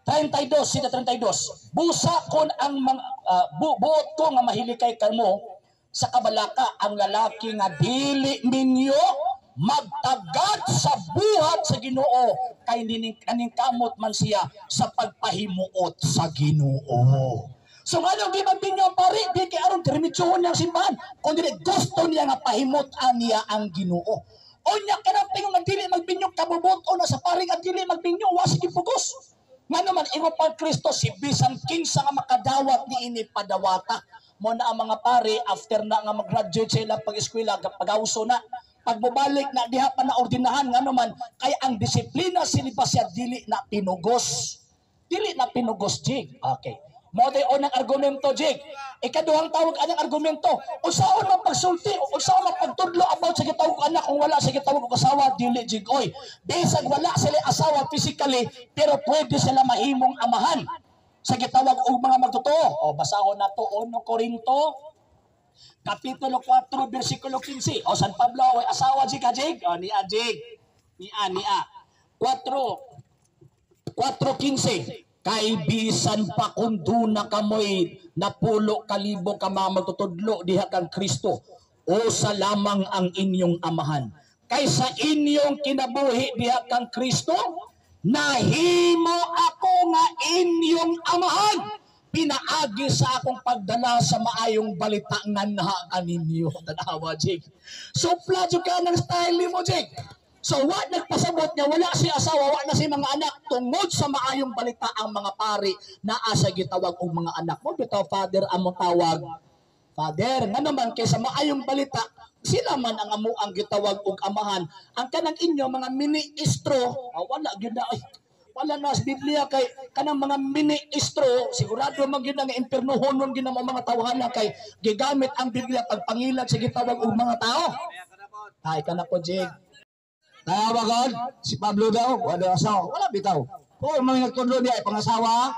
32, sita 32. Busa kon ang mga buot ko nga mahilikay kamo sa kabalaka ang lalaki nga dili minyo magtagad sa buhat sa Ginoo kay nining kamot man siya sa pagpahimuot sa Ginoo. So ngano di magbinyo ang pare, di kay aron diretsuhon niyang simbahan, kundi gusto niya nga pahimutan niya ang Ginoo. Unya kanang tingong nga dili magbinyo kabubuto na sa pare nga dili magbinyo, wa sige pugos. Ngano man ingon pa Kristo si bisan kinsa nga makadawat niini padawata. Mo na ang mga pare after na nga mag-graduate sila pag-eskwela pag-awso na pagbabalik na diha pa na ordinahan, ngano man kay ang disiplina silibasya dili na pinugos. Dili na pinugos, Jig. Okay. Mo day unang argumento, Jig. Ikaduhang tawag anang argumento, unsaon man pagsulti, unsaon man pagtudlo about sa gitawag anak kung wala sa gitawag og asawa, dili Jig oy. Bisag wala sila asawa physically, pero pwede sila mahimong amahan sa gitawag og mga magtotoo. O basahon nato 1 Corinto kapitulo 4 bersikulo 15. O San Pablo way asawa Jig ha Jig. O niya Jig. Niya niya. 4:15. Kay bisan pa kung duna kamoy napulo kalibo ka mga magtutudlo diha kang Kristo, usa lamang ang inyong amahan. Kay sa inyong kinabuhi diha kang Kristo, nahimo ako nga inyong amahan, pinaagi sa akong pagdala sa maayong balita nga naha kaninyo. Tanawa, Jig. So, pladyo ka ng style mo, Jig. So, wa nagpasabot niya, wala si asawa, wa na si mga anak. Tungod sa maayong balita ang mga pari naa sa gitawag og mga anak mo. Bitaw, Father, among tawag. Father, nga naman kay sa maayong balita, sila man ang amo ang gitawag og amahan. Ang kanang inyo, mga mini-istro, wala gyud na, ay, wala na sa Biblia kay kanang mga mini-istro, sigurado man gyud nga impernohonon gyud ang mga tawhana kay gigamit ang Biblia pagpangilag sa gitawag og mga tao. Ay, kana po, Jig. Tama God, si Pablo daw, wala asawa, wala bitaw. Kung mga nagtudlo niya ay pangasawa,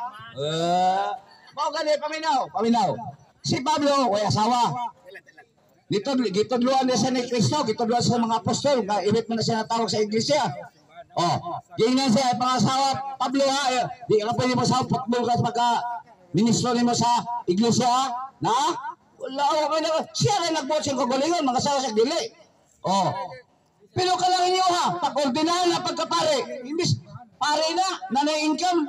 mao gani paminaw, paminaw. Si Pablo way asawa. Gitudloan niya siya ni Kristo, gitudloan sa mga apostol, nga ibit man na siya natawag sa iglesia. Oh, giingnan siya ay pangasawa, Pablo ha, di ka pwede mo sa football ka pagka ministro nimo sa iglesia, na? Wala, okay na. Siya rin nagbuot siyang kagalingon, mga asawa siya dili. Oh. Pero ka lang inyo ha, pag-ordinahan na pagkapare, imbis pare na, nanay income.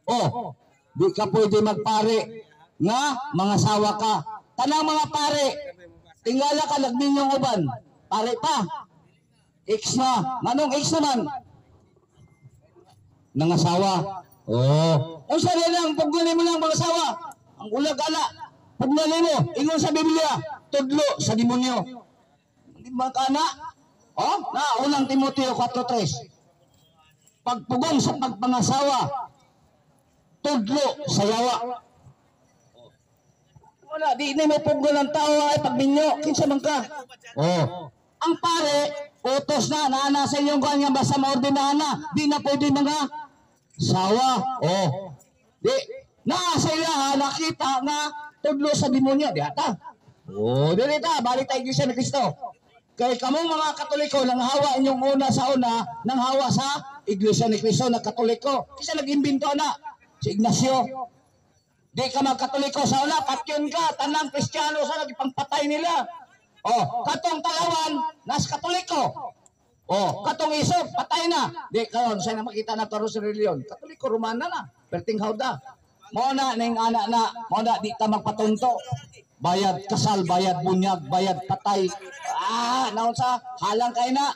Oh, di ka pwede magpare nga mga sawa ka. Tanang mga pare, tingala ka nagminyong uban, pare pa. X na, manong X naman? Nangasawa. Oh, unsa rin ang puguli mo lang mga sawa? Ang ulag ala, puguli mo, ingon sa Biblia, tudlo sa demonyo. Di ba ka na? Oh, na unang Timoteo 4:3. Pagpugong sa pagpangasawa, tudlo sa yawa. Wala, di ni mo pugong ng tao ay pagminyo, kinsa man ka. Oh. Ang pare, utos na, naana sa inyong kuan nga basta maordinahan na, di na pwede mga sawa. Oh. Di na sa ilaha nakita nga tudlo sa demonyo, di ata. Oh, dili ta, balik tayo sa ni Kristo. Kay kamong mga Katoliko nang hawa inyong una sa una, nang hawa sa Iglesia ni Cristo na Katoliko. Kisa nag-imbento na si Ignacio. Di ka magkatoliko sa una, patyon ka, tanang Kristiyano sa nagipangpatay nila. Oh, katong Talawan, nas Katoliko. Oh, katong Isog, patay na. Di karon sa na makita na taro sa reliyon. Katoliko Romana na, perting hawda. Mao na ning ana na, mao na di ta magpatunto. Bayad kasal, bayad bunyag, bayad patay. Ah, naon sa halang kay na.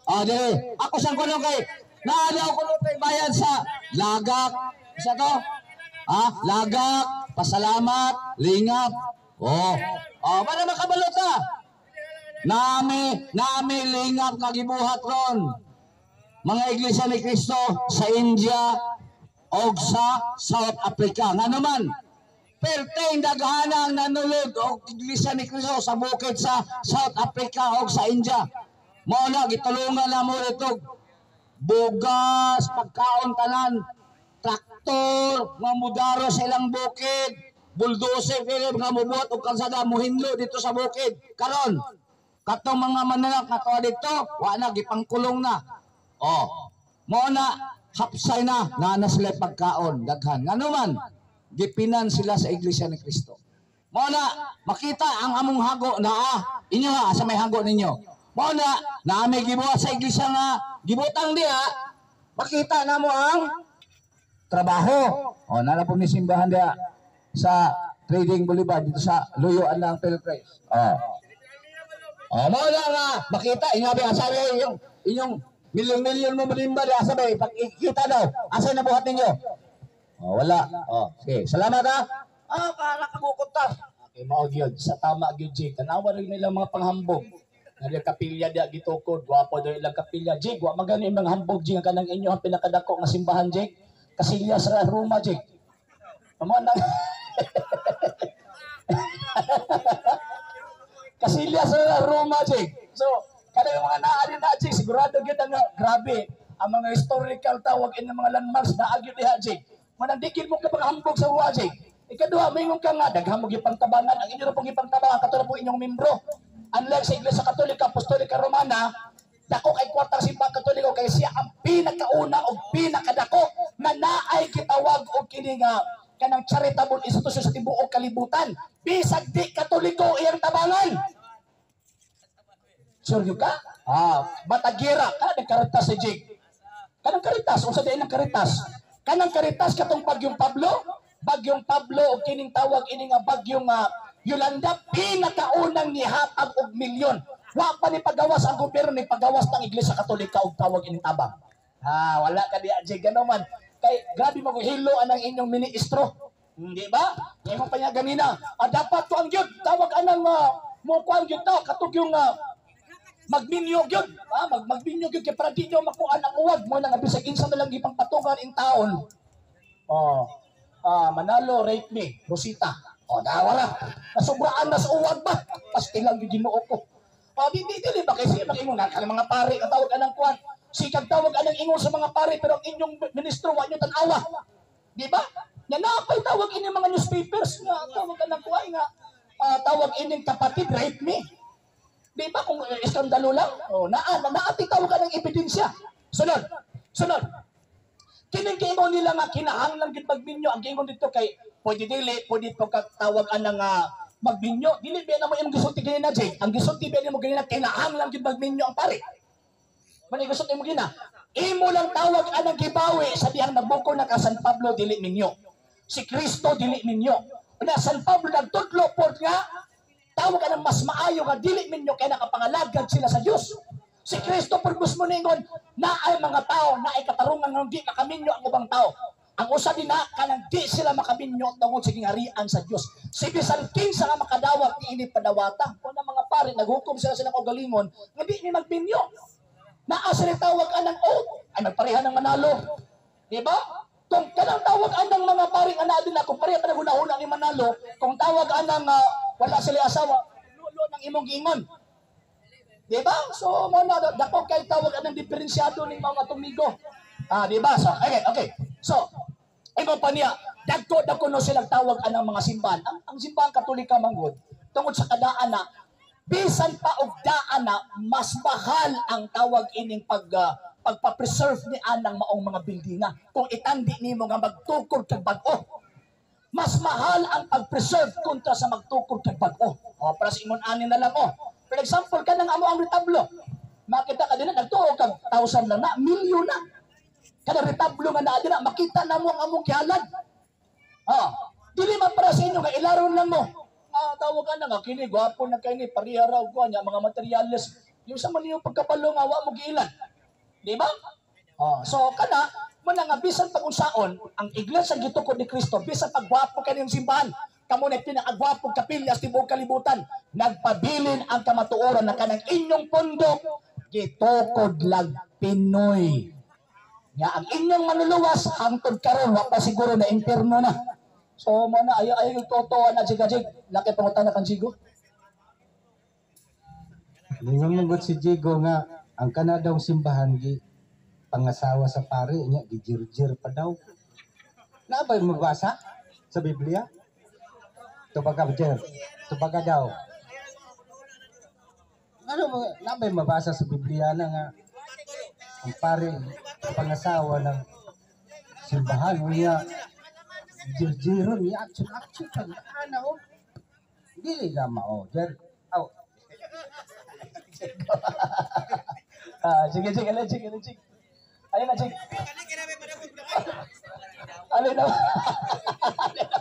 Ah, dili. Ako sang kuno kay naadaw kuno kay bayad sa lagak. Isa to? Ah, lagak, pasalamat, lingap. Oh. Oh, para makabalot ta. Nami lingap kagibuhat ron. Mga Iglesia ni Cristo sa India og sa South Africa. Nga naman, perteng daghanang nanulod og Iglesia ni Cristo sa bukid sa South Africa og sa India. Mao na gitulungan na mo dito bugas, pagkaon tanan, traktor, nga mudaro sa ilang bukid, bulldozer nga mubuhat og kalsada muhinlo dito sa bukid. Karon, katong mga mananap nga tuwa dito, wa na gipangkulong na. Oh, mao na hapsay na na sila pagkaon daghan. Ngano man gipinan sila sa Iglesia ni Cristo. Mao na makita ang among hago naa inyo ha sa may hago ninyo. Mao na naami gibuhat sa iglesia nga gibutang diha, makita namo ang trabaho. O nala po ni simbahan diha sa Trading Boulevard dito sa Luyuan ng Philippines. Oh. Oh, mao na nga makita inyo ba asa yung inyong milyon-milyon mo malimba diha asa ba ipakita daw asa na buhat ninyo? Oh, wala. Oh, sige. Salamat ha. Ah, para kagukot ta. Okay, mao gyud sa tama gyud Jig. Tanawa rin nila mga panghambog. Nga kapilya diha gitukod, gwapo daw ilang kapilya. Jig, wa magani mga hambog Jig ang kanang inyo ang pinakadako nga simbahan Jig. Kasilya sa Roma Jig. Amo na. Kasilya sa Roma Jig. So, kanang mga naa din na Jig, sigurado gyud ang grabe ang mga historical tawag in mga landmarks naa gyud diha Jig. Manandigil mo ka panghambog sa uwa Jig. Ikaduha, maingon ka nga, daghan mo gipangtabangan, ang inyo pong gipangtabangan, katulad po inyong membro. Unlike sa Iglesia Katolika, Apostolika Romana, dako kay kwartang simbang Katoliko, kay siya ang pinakauna o pinakadako na naay kitawag o kini nga kanang charitable institution sa tibuok kalibutan. Bisag di Katoliko iyang tabangan. Sure yun ka? Ah, batagira ka ng karitas si Jig. Kanang karitas, unsa di ng karitas? Kanang karitas katong Bagyong Pablo, Bagyong Pablo o kining tawag ini nga Bagyong Yolanda, pinakaunang nihatag og milyon. Wa pa ni pagawas ang gobyerno, ni pagawas ng Iglesia Katolika og tawag ining tabang. Ah, wala ka diya Jig ano man. Kay grabe maghilo anang inyong ministro. Hindi ba? Ingon pa niya ganina. Ah, dapat to ang gyud tawag anang mo kuan gyud ta katog yung magminyo gyud. Ah, magminyo gyud kay para di nyo makuan ang uwag mo nang bisag insa na lang gipangpatungan in taon. Oh. Ah, Manalo rape me, Rosita. Oh, nawala. Nasubraan na sa uwag ba? Pastilang gyud Ginoo ko. Ah, di di ba kasi mag-ingon nga kanang mga pare ang tawag anang kuan. Sikag tawag anang ingon sa mga pare pero ang inyong ministro wa nyo tan-awa. Di ba? Nya napay tawag ini mga newspapers nga tawag anang kuan nga tawag ining kapatid rape me. Di ba kung iskandalo lang? Oh, naa naati tawag anang ebidensya. Sunod. Sunod. Kining giingon nila nga kinahanglan gyud magminyo ang giingon dito kay pwede dili, pwede pagkatawag anang magminyo. Dili ba na mo imong gisulti ganina Jake? Ang gisulti ba nimo ganina kinahanglan gyud magminyo ang pare. Manay gisulti mo gina. Imo lang tawag anang gibawi sa dihang nagbukol na ka San Pablo dili minyo. Si Kristo dili minyo. Na San Pablo nagtudlo pod nga tawag anang mas maayo nga dili minyo kay nakapangalagad sila sa Dios. Si Kristo pod mismo ningon naay mga tao naay katarungan nga di makaminyo ang ubang tao. Ang usa din na kanang di sila makaminyo tungod sa gingarian sa Dios. Si bisan kinsa nga makadawat niini padawata. Kung ang mga pare naghukom sila silang kaugalingon nga di ni magminyo. Naa sila tawag anang oath, ay nagpareha ng Manalo. Di ba? Kung kanang tawag anang mga paring ana din ako pareha pa naghunahuna ni Manalo, kung tawag anang wala sila asawa, lulo ng imong giingon. Di ba? So mo na dako kay tawag anang diferensyado ning mga tumigo. Ah, di ba? So, okay, okay. So, imo pa niya, dagko no silang tawag anang mga simbahan. Ang simbahan Katolika manggod, tungod sa kadaan na Bisan pa og daan na mas mahal ang tawag ining pagpa-preserve ni anang maong mga buildinga kung itandi nimo nga magtukod kag bag-o. Mas mahal ang pag-preserve kontra sa magtukod kag bag-o. O, para sa ingon ani na lang o. For example, kanang amo ang retablo. Makita ka din na nagtuo kag thousand lang na, milyon na. Kada retablo nga naa din na, makita na mo ang among gihalad. Ah, dili man para sa inyo nga ilaron lang mo. Ah, tawag ka na nga kini gwapo na kay ni pareha ra og kuan niya mga materyales. Yung sa man yung pagkabalo nga wa mo giilan. Di ba? Oh, so kana mo na nga bisan pag unsaon ang iglesia gitukod ni Kristo, bisan pag gwapo kay niyong simbahan, kamo na pinakagwapong kapilya sa tibuok kalibutan, nagpabilin ang kamatuoran na kanang inyong pundok gitukod lag Pinoy. Nga ang inyong manluluwas hangtod karon wa pa siguro na impierno na. So mo na ayo ayo yung totoo na jig. Laki pangutana kang Jigo. Ningon mo gud si Jigo nga ang kana daw simbahan gi pangasawa sa pare niya gijirjir pa daw. Naa ba'y mabasa sa Biblia? Tubaga, Jer. Tubaga daw. Ano mo, naa ba'y mabasa sa Biblia na nga ang pare pangasawa ng simbahan niya jirjiron niya action action pa ana oh. Dili na mao, Jer. Aw. Ah, sige sige sige sige sige. Ayun na, sige. Alin na. Alin na.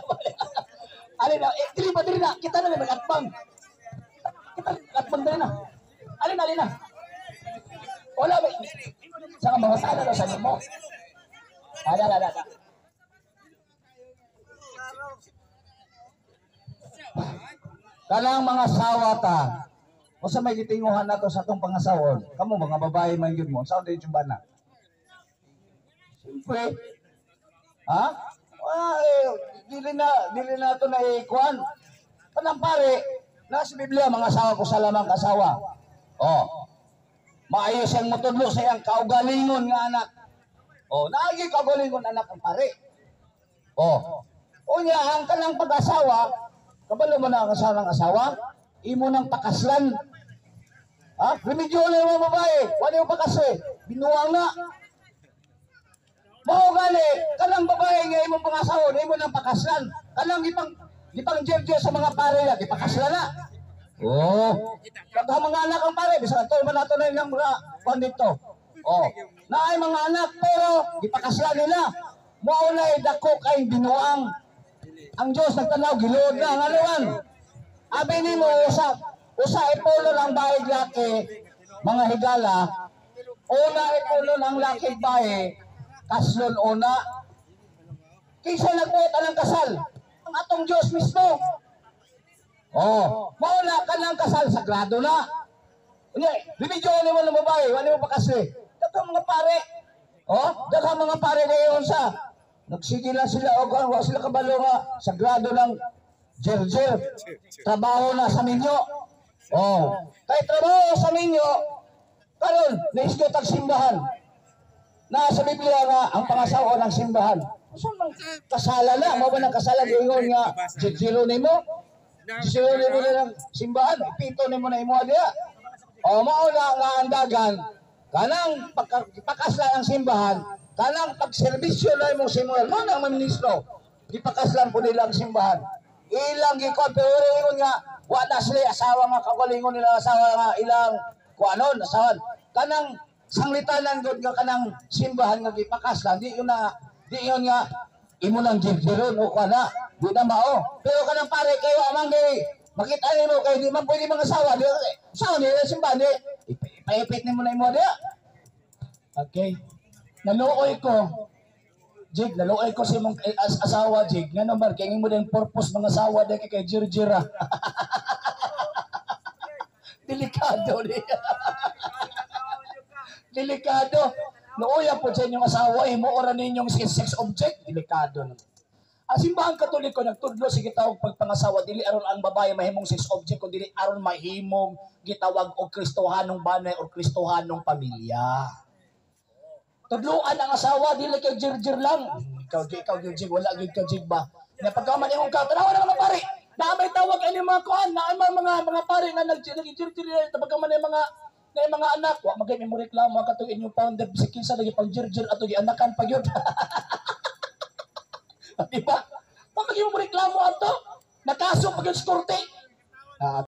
Alin na. Eh, dili ba dili na? Kita na naman atbang. Kita atbang dili na. Alin na, alin na. Wala ba? Saka mga sala na sa mo. Ala, ala, ala. Kanang mga sawa ta. Usa may gitinguhan nato sa atong pangasawon. Kamo mga babae man gyud mo. Sa din na? Siyempre. Ha? Ah, eh, dili na to na ikuan. Kanang pare, nasa Biblia mga asawa ko sa lamang kasawa. Oh. Maayo siyang motudlo sa iyang kaugalingon nga anak. Oh, naagi kaugalingon anak ang pare. Oh. Unya ang kanang pag-asawa, kabalo mo na ang asawa ng asawa, imo nang pakaslan. Ha? Remedyo na yung mga babae, wala yung pakasli, binuang na. Mao gali, kanang babae nga imong pangasawa, imo nang pakaslan. Kanang ipang jerjer sa mga pare na, gipakaslan na. Oh. Daghang mga anak ang pare, bisan ato man nato na ilang mga kuan dito. Oh. Naay mga anak pero gipakaslan nila. Mao na dako kay binuang. Ang Dios nagtanaw giluod na ngaluan. Abi nimo usa usa ipulon ang baig laki mga higala. Una ipulon ang laki bae, kaslon una. Kinsa nagbuot anang kasal? Ang atong Dios mismo. Oh, mao na kanang kasal sagrado na. Unya, remedyo nimo ng babae, wala mo pakasli. Daghang mga pare. Oh, daghang mga pare gayon sa nagsige lang sila og wa sila kabalo nga sagrado ng jerjer. Trabaho na sa ninyo. Oh, kay trabaho sa ninyo karon naisgot ang simbahan. Na sa Biblia nga ang pangasawa ng simbahan. Unsa man kasala na, mao ba nang kasala ingon nga jerjero nimo? Jerjero nimo na ng simbahan, ipito nimo na imo diha. O mao na nga ang dagan kanang pagpakasla ang simbahan, kanang pagserbisyo na imong simbahan, mao na ang ministro. Gipakaslan po nila ang simbahan. Ilang gikon pero ingon nga wa na sila asawa nga kaugalingon nila asawa nga ilang kuanon asawan. Kanang sanglitanan gud nga kanang simbahan nga gipakaslan, di yun na di yun nga imo nang jirjiron o kuana, di na mao. Pero kanang pare kayo amang di makita nimo kay di man pwede mga asawa, di asawa nila simbahan di ipaipit nimo na imo diha. Okay. Naluoy ko. Jig, naluoy ko sa imong asawa, Jig. Nga naman, kaya mo din purpose mga asawa di kay jirjira. Delikado ni. Delikado. Luoya po sa inyong asawa, himuora ninyong sex object. Delikado naman. Ang simbahang Katoliko nagtudlo sa gitawag pagpangasawa, dili aron ang babae mahimong sex object, kundi dili aron mahimong gitawag og Kristohanong banay o Kristohanong pamilya. Tudluan ang asawa, dili kay jirjir lang. Ikaw, ikaw, jig, wala gid ka jig ba? Na pagka man imong ka, tanawa na mga pare. Na may tawag ani mga kuan, na may mga pare nga nag-jirjir tabag man yung mga anak, wa magay mo reklamo katong inyong founder si kinsa lagi pang jirjir ato gianakan pa gyud. Di ba? Pa mo reklamo ato? Nakaso pa gyud sa korte. Ah,